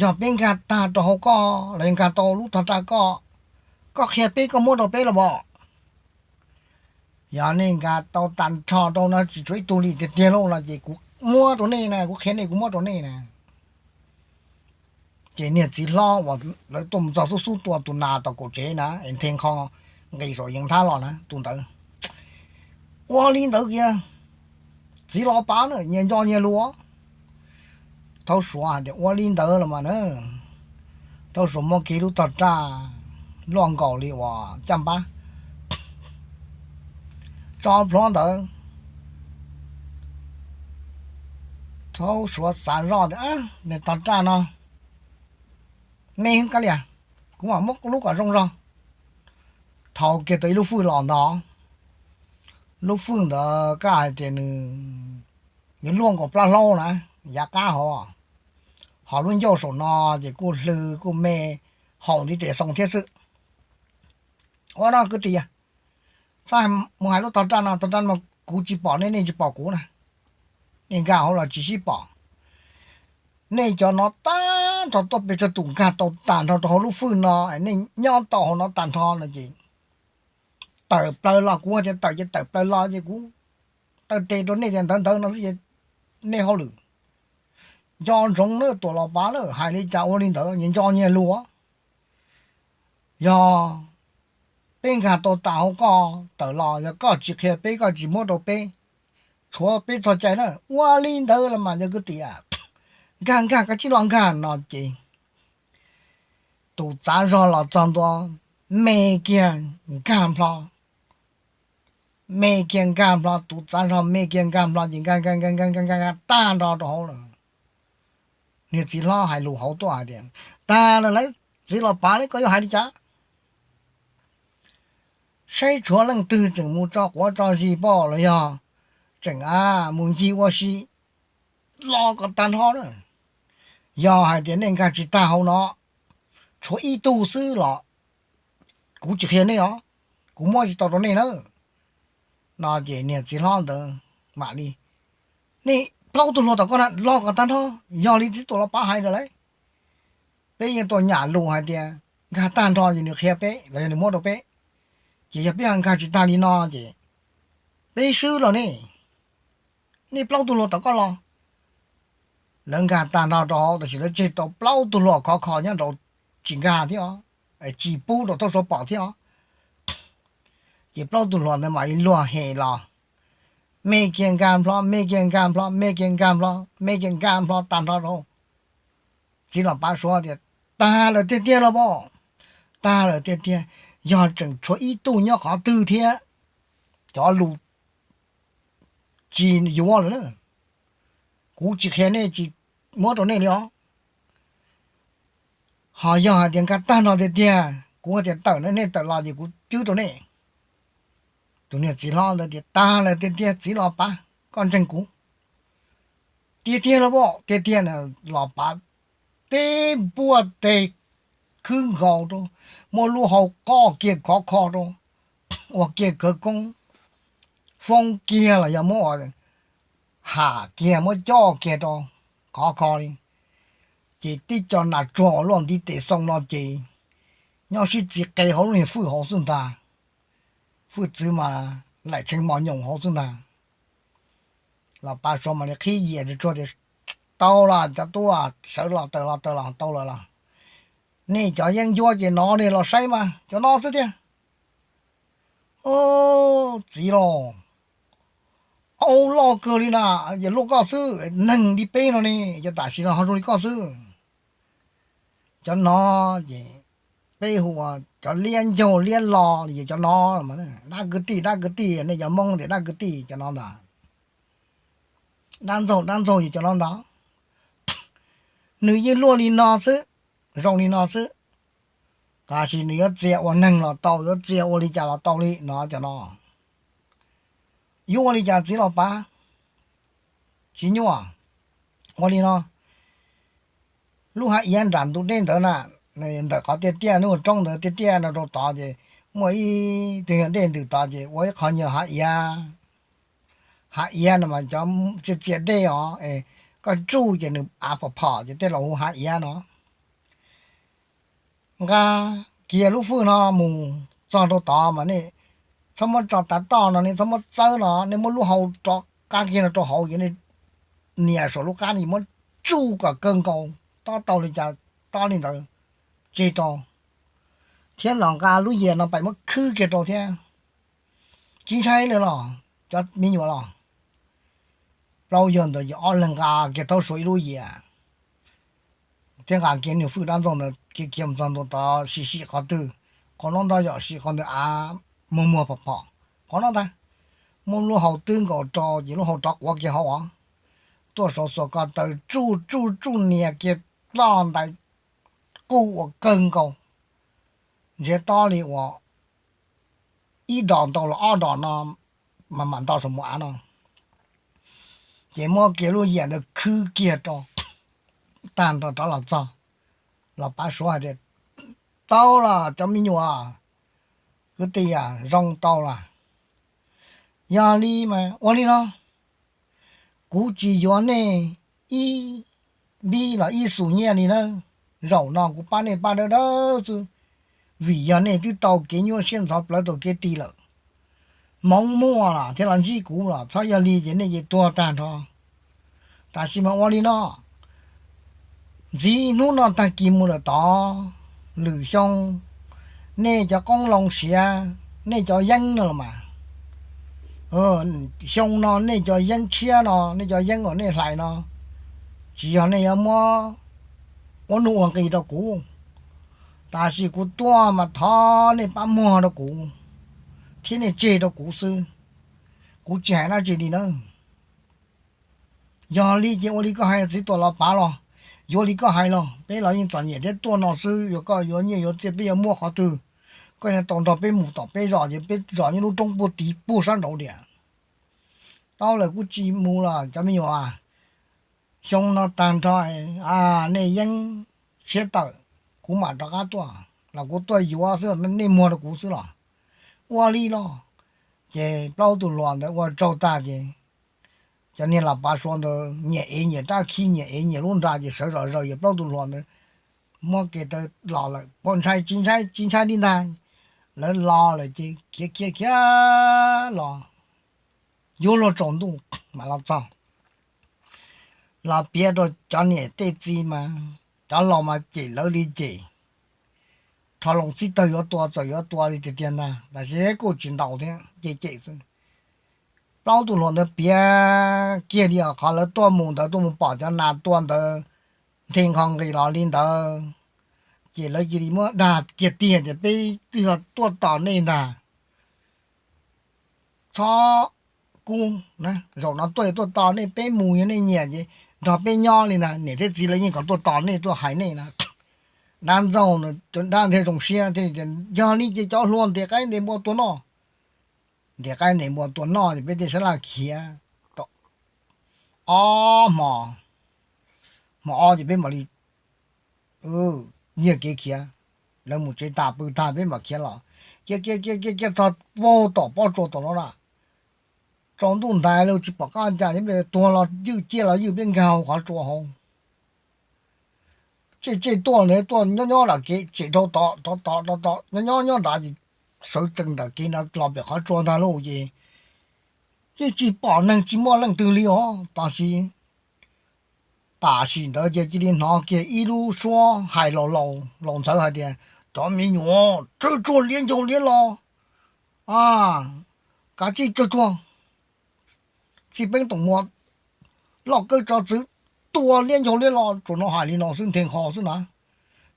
Yog peb nkag tag rau hauv koj los yog nkag tau lub tog raj koj, koj qhia peb koj muab rau peb los pom. Yog nej nkag tau tag nrho rau no tsis tshuav ib tug li tiag tiag lauj no ces kuv muab rau nej na, kuv qhia nej kuv muab rau nej na. Ces niag txiv hlob uas lawv tuaj mus txog xub xub tua tus nas tom kaum tsev na es nthe nqho nqis saum yeev nthab los na tus ntawd, ua li ntawd kiag, txiv los pav na nyias nco nyias lus. Thaub Suav hais tias ua li ntawd los mas na, Thaub Suav muab kiag lub tog raj luaj nkaus li uas caj npab tso plhuav ntawd. Thaub Suav xav zoj tias, niag tog raj no me heev kab lias, kuv mam muab lub kom zoo zog. Thau kiag tau ib lub fwj los ntag. Lub fwj ntawd kab hais tias nws yuav luaj nkaus plab hlaub na, yav qab hov, ho lub ncauj saum no ces kuj hlw kuj me, haus ntiv tes xoo thiab xwb. Ua no kwv tij, txhob mus hais lub tog raj no, tog raj no kuv tsis pom nej, nej tsis pom kuv na. Nej nkag hauv los tsis sib pom. Nej cov no tag nrho tuaj pes tsawg tus nkag tau tag nrho rau hauv lub fwj no, nej nyob tau hauv no tag nrho no ces tawm plaws los, kuv tias tawm ces tawm plaws los ces kuv taw tes rau nej tias ntawd ntawd no xwb ces nej hauj lwm. Nco ntsoov na, tuam los pav na, hais li cas ua li ntawd, nyias nco nyias lus. Yog peb nkag tau tas hauv koj tawm los, yog koj tsis qhia peb, koj tsis muab rau peb, tshuav peb txog cai na. Ua li ntawd los mas yog kwv tij, nkag nkag koj tsib los nkag no ces tus txav zog los txog ntua, me kiag nkag nplho, me kiag nkag nplho, tus txav zog me kiag nkag nplho ces nkag nkag nkag nkag nkag nkag tag nrho rau hauv lawm. Niag txiv hlob hais lus hauv tuaj hais tias, tag lawm, txiv los pav li, koj yuav hais li cas? Saib tshuav leej twg tseem mus tso quav tso zis pom los yog tseem a mus ncig ua si los kom tag nrho na. Yog hais tias nej nkag tsis tag hauv no, tshuav ib tug xwb los kuv tsis qhia nej os, kuv muab tsis tau rau nej na. No ces niag txiv hlob ntawd mam li, nej plaub tug hluas tom koj na los kom tag nrho, yog li txiv tuam los pav hais lawm lauj. Peb yeej tuaj nyam lus hais tias nkag tag nrho ces nws qhia peb los yog nws muab rau peb. Ces yog peb ho nkag tsis tag li no ces peb swb los ne. Nej plaub tug hluas tom koj los. Lawv nkag tag nrho rau hauv tab sis lawv tseg tau plaub tug hluas khov kho nyob rau tsis nkag thiab os, tsis pub rau Thaub Suav pom thiab os. Ces plaub tug hluas ntawd mam li luag hem los, me kiag nkag nplho, me kiag nkag nplho, me kiag nkag nplho, me kiag nkag nplho tag nrho rau Txiv Los Pav suav tias, Tag lawm tiag tiag los pom? Tag lawm tiag tiag, yog tseem tshuav ib tug nyob qhov twg thiab. Cov lus tsis yuav lawm na, kuv tsis qhia nej, tsis muab rau nej li os. Ho yog hais tias nkag tag no tiag tiag, kuv tias tawm no, nej tawm los ces kuv cwb rau nej. Tus niag txiv hlob ntawd tias, Tag lawm tiag tiag, Txiv Los Pav, koj ntseeg kuv. Tiag tiag los pom? Tiag tiag. Los Pav teb npuaj teg khwb nkaus rau, muab lub hau qoj kiag khov kho rau, ua kiag khawv koob, foob kiag los yog muab ua ham kiag, muab coj kiag rau khov kho li. Ces tib co nas tsuag uas luaj ntiv tes xoo no ces nyob sib txiv qe hauv lub niag fwj hauv xwb ntag. Fwj txwv mas laim tshee mos nyoos hauv xwb ntag. Los Pav suav mam li qhib yias tsuag tias, Tau los cov tub, sawv los tawm los tawm los tau lawm los. Nej cov yeeb ncuab ces no nej los saib mas cov no xwb tiag. Txiv los, au loj kawg li na, ces luaj koj xwb, neeg li peb no ne, ces tam sim no ho zoo li koj xwb. Cov no ces peb hu ua cov liab ncaug liab lo, ces cov no, dab kwv tij dab kwv tij, nej cov Hmoob tias dab kwv tij cov no ntag. Dab ntxaug dab ntxaug ces cov no ntag. Nws yeej luaj li no xwb, zoo li no xwb, tab sis nws yuav txia ua neeg los tau, yuav txia ua li cas los tau li no cov no. Yuav ua li cas Txiv Los Pav? Tsis nyuaj. Ua li no, lub hav iav nram ntug dej ntawd na, ntawm qhov tiaj tiaj, lub roob ntawd tiaj tiaj no rau tod ces muaj ib tug nyuag dej ntws tod ces ua ib qho nyuag hav iav. Hav iav no mas cov txia txia dej os, koj tsuj ces nws av phom phom ces tej laus hu hav iav no. Nqa kiag lub fwj no mus txog rau tod mas nej txhob muab tso tav toj no, nej txhob muab txawb no, nej muab lub hau rov qab kiag no rau hauv ces nej nias saum lub qab no muab tsuj kom kawg nkaus, tob tau li cas tob li ntawd, tseg rau, thiab los nqa lub yias no pais muab khwb kiag rau thiab. Tsis ntshai li los cov me nyuam los. Plaub yawg ntawd ces ob leeg nqa kiag thaub suav ib lub yias thiab nqa kiag nws fwj dab ntxaug ntawd kiag kiag mus txog ntua tod, sim sim qhov twg, qhov no ntag, yog sim qhov ntawd av muag muag phom phom, qhov no ntag. Muab lub hau twb nkaus rau ces lub hau rov quav kiag hauv os, tuaj saum xuas ko taw tsuj tsuj tsuj nias kiag ploj ntais, quj ua kawg nkaus, ntsiav tob li uas ib dos ntau los ob dos no mas mam nto saum mus av no. Ces muab kiag lub yias ntawd khwb kiag rau, tag nrho rov los txog, Los Pav suav hais tias, Tau los cov me nyuam, kwv tij, zoo tau los. Yog li mas ua li no, kuv tsis yuav nej ib npib los ib xus nyiaj li na. Zaum no kuv pab nej pab dawb dawb xwb, vim yog nej twb tau kev nyuaj siab ntxhov plawv tau kev ti lawm. Hmoov muaj los thiaj los ntsib kuv los, txhob yog li ces nej ces tuag tag nrho. Tab sis mas ua li no, ntxiv hnub no tag kis mus lawm tod, lwm xyoo nej cov qoob loo siav, nej cov yeeb no los mas, xyoo no nej cov yeeb tshiab no, nej cov yeeb uas nej hlais no, tsis yog nej yuav muab ua nuj ua nqis rau kuv, tab sis kuv tuaj mas thov nej pab muag rau kuv thiab nej tseg rau kuv xwb, kuv tsis hais dab tsi li nawb. Yog li ces ua li koj hais, Txiv Tuam Los Pav los, yuav li koj hais los, peb los yeej txom nyem thiab tuaj no xwb, yog koj yuav nyiaj yuav txiaj peb yuav muab qhov twg, koj yuav tau nrog peb mus tom peb zos ces peb zos nyob lub roob puag tid puag sab nraud tiag. Tau lawm kuv tsis mus los cov me nyuam, xyoo no tag nrho nej yeeb tshiab tawm, kuv mam rov qab tuaj los kuv tuaj yuav xwb, nej muag rau kuv xwb los. Ua li los, ces plaub tug hluas ntawd ua tsaug tag ces cov niag Los Pav suav ntawd nyias ev nyias rab khib, nyias ev nyias lub nra ces sawv zom zaws, ces plaub tug hluas ntawd muab kev taw los lawm, pom ntshai tsis ntshai, tsis ntshai li ntag. Lawv los lawm ces khiav khiav khiav los, yuav luag tsaus ntuj mam los txog. Los piav rau cov niam tej txiv mas cov laus mas cem lawv li cem, rho loo txib tawg yuav tua txawm yuav tua li tiag tiag ntag, tab sis kuj tsis ntaus thiab, cem cem xwb. Plaub tug hluas ntawd piav kiag li qhov lawv tuaj mus ntawd, tuaj mus pom cov nas tua ntawd, nthe nqho nqis los li ntawd, ces lawv cia li muab dag kiag tiag tias peb twb yog tuaj tos nej ntag. Txhob kub, zaum no tuaj tuaj tos nej, peb mus yog nej nyiam ces nrog peb nyob li ntag. Niam thiab txiv lawv yeej kom tuaj tos nej tuaj hais nej na. Dab ntxaug, dab nthe zoo siab thiaj tias yog li ces cov hluas ntes qaib ntes npua tua noj. Ntes qaib ntes npua tua noj ces peb tej sab laj khiav tau ob hmo, hmo ob ces peb mam li nyiag kev khiav. Lawv mus tsev tas pw tag peb mam khiav los, khiav khiav khiav khiav txog puag tom pob tsuas tom no na. Tsaus ntuj ntais lawm tsis pom qab cas, tuag los ywj ciaj los ywj peb nkag hauv qhov tsua hauv. Tsej tsej tuaj ntawd tuaj nyob nyob nram kev tsem dhau tod tod tod tod, nyob nyob nyob nrad ces sawv tsees ntawm kev ntawd los pem qhov tsua ntag lauj. Ces yeej tsis pom neeg tsis muaj leej twg li os, tab sis tam sim ntawd ces cia li hnov kiag ib lub suab hais laus laus ntxhawv hais tias, cov me nyuam, tsawg tsuag liab ncaug liab los, kav tsij tsawg tsuag, txij peeb toom muas, loj kawg tso txwv, tua liab ncaug liab los. Tsuas hnov hais li no xwb nthe nqho xwb na,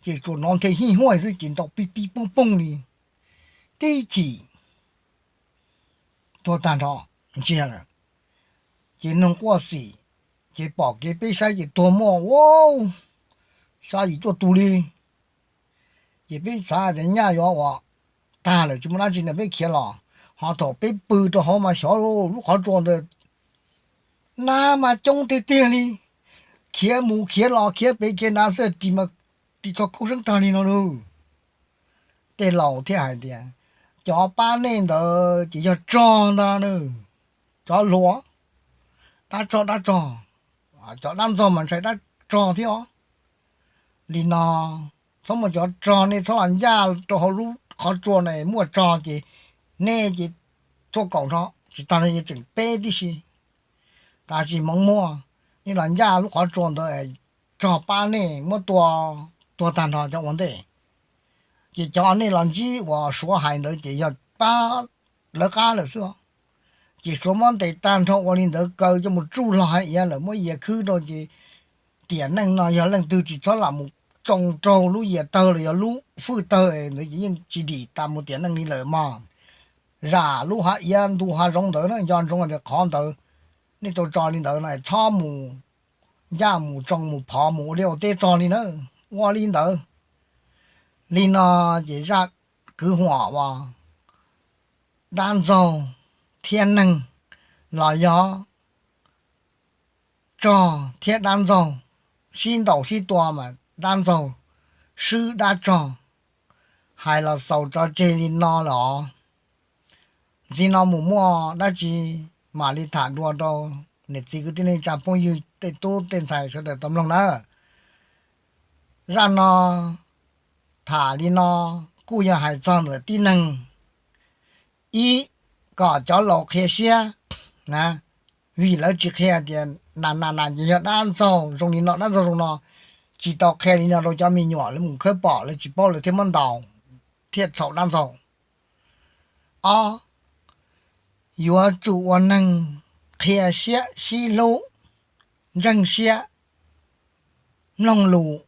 ces tsuas hnov nthe hij huaj xwb ces ntaus pij pij poob poob li tib chim tuag tag nrho ntsiag lawm. Ces noog quaj xim, ces pom kev peb saib ces tuag muaj ua sab yim cuaj tus li. Ces peb xav tias nyaj yuav ua tag lawm tsis muaj dab tsi ntawd peb khiav los, ho thaum peb pw rau hauv mas xyov lub qhov tsua ntawd nab mas coob tiag tiag li, khiav mus khiav los khiav pem khiav nrad xwb ris mas ris txho kub seeb tag li no lauj. Tej laus thiaj hais tias, cov pab nej ntawd ces yog tsog ntag na, cov hluas, dab tsog dab tsog, cov dab ntxaug mas ntshai dab tsog thiab os. Li no, txhob muaj cov tsog, nej txhob los ncaj rau hauv lub qhov tsua na, muaj tsog ces nej ces tuaj kaum nrho, tsis tag nrho ces tseem peb tib si. Tab sis hmoov muaj, nej los ncaj lub qhov tsua ntawd, tsog pab nej muab tua tuag tag nrho cov ua ntej. Ces cov nej los ntsib uas Suav hais ntawd ces yog pab lawv qab lawm xwb. Ces Suav muab ntes tag nrho ua li ntawd kaw coj mus tsuj hlo hav iav lawm muab yias khwb rau ces tiam neej no yog leej twg tsis txhob lam mus tsoo raug lub yias tawg los yog lub fwj tawg ntawd ces yeej tsis dim tas mus tiam neej li lawm mog. Zam lub hav iav ntu hav zoov ntawd na, nco ntsoov tias qhov ntawd nej tau tso li ntawd no txhob mus ncaj mus tsoo mus phov mus ua liaj ua teb txog li na. Ua li ntawd, li no ces zaj kwv huam uas dab ntxaug thiab neeg los yog tsog thiab dab ntxaug sib ntaus sib tua mas dab ntxaug swb dab tsog, hais los xaus tso tseg li no lawm os. Ntxiv no mus muaj dab tsi mam li tham dua rau niam txiv kwv tij neej tsa phooj ywg tej tub tej ntxhais sawv daws tau mloog nawb. Zaj no tham li no kuj yog hais txog ntawm tib neeg. Ib, kom cov laus qhia siab na, vim lawv tsis qhia tias nas nas nas ces yog dab ntxaug zoo li no dab ntxaug zoo no, tsis tau qhia li no rau cov me nyuam, lawv mus khawb pom lawv tsis paub lawv thiaj muab ntaus thiaj txhaum dab ntxaug. Ob, yuav tsum ua neeg qhia siab sib hlub, ntseeg siab, mloog lus,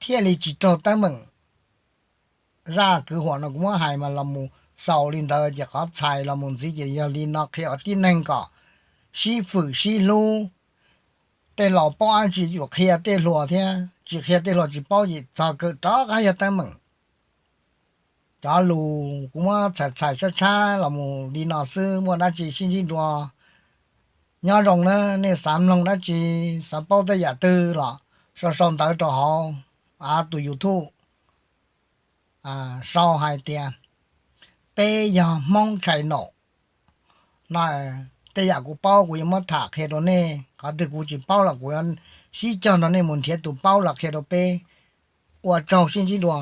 thiaj li tsis raug teeb meem. Zaj kwv huam no kuv muab hais mas los mus xaus li ntawd ces qhov txhais los mus ntxiv ces yog li no qhia kom tib neeg kom sib fwm sib hlub. Tej laus paub dab tsi yuav qhia tej hluas thiab, tsis qhia tej hluas tsis paub ces txog kawm rov qab yog teeb meem. Cov lus kuv muab txhais txhais tshab tshab los mus li no xwb, muaj dab tsi sib ntsib dua. Nyob zoo na, nej xav mloog dab tsi, xav paub tej yam twg los sau sau ntawv rau hauv tus YouTube sau hais tias peb yog Hmoob tshais naum no. Tej yam kuv paub kuv yuav muab tham qhia rau nej, qhov twg kuv tsis paub los kuv yuav sib cog nrog nej mus nrhiav tus paub los qhia rau peb. Ua tsaug, sib ntsib dua.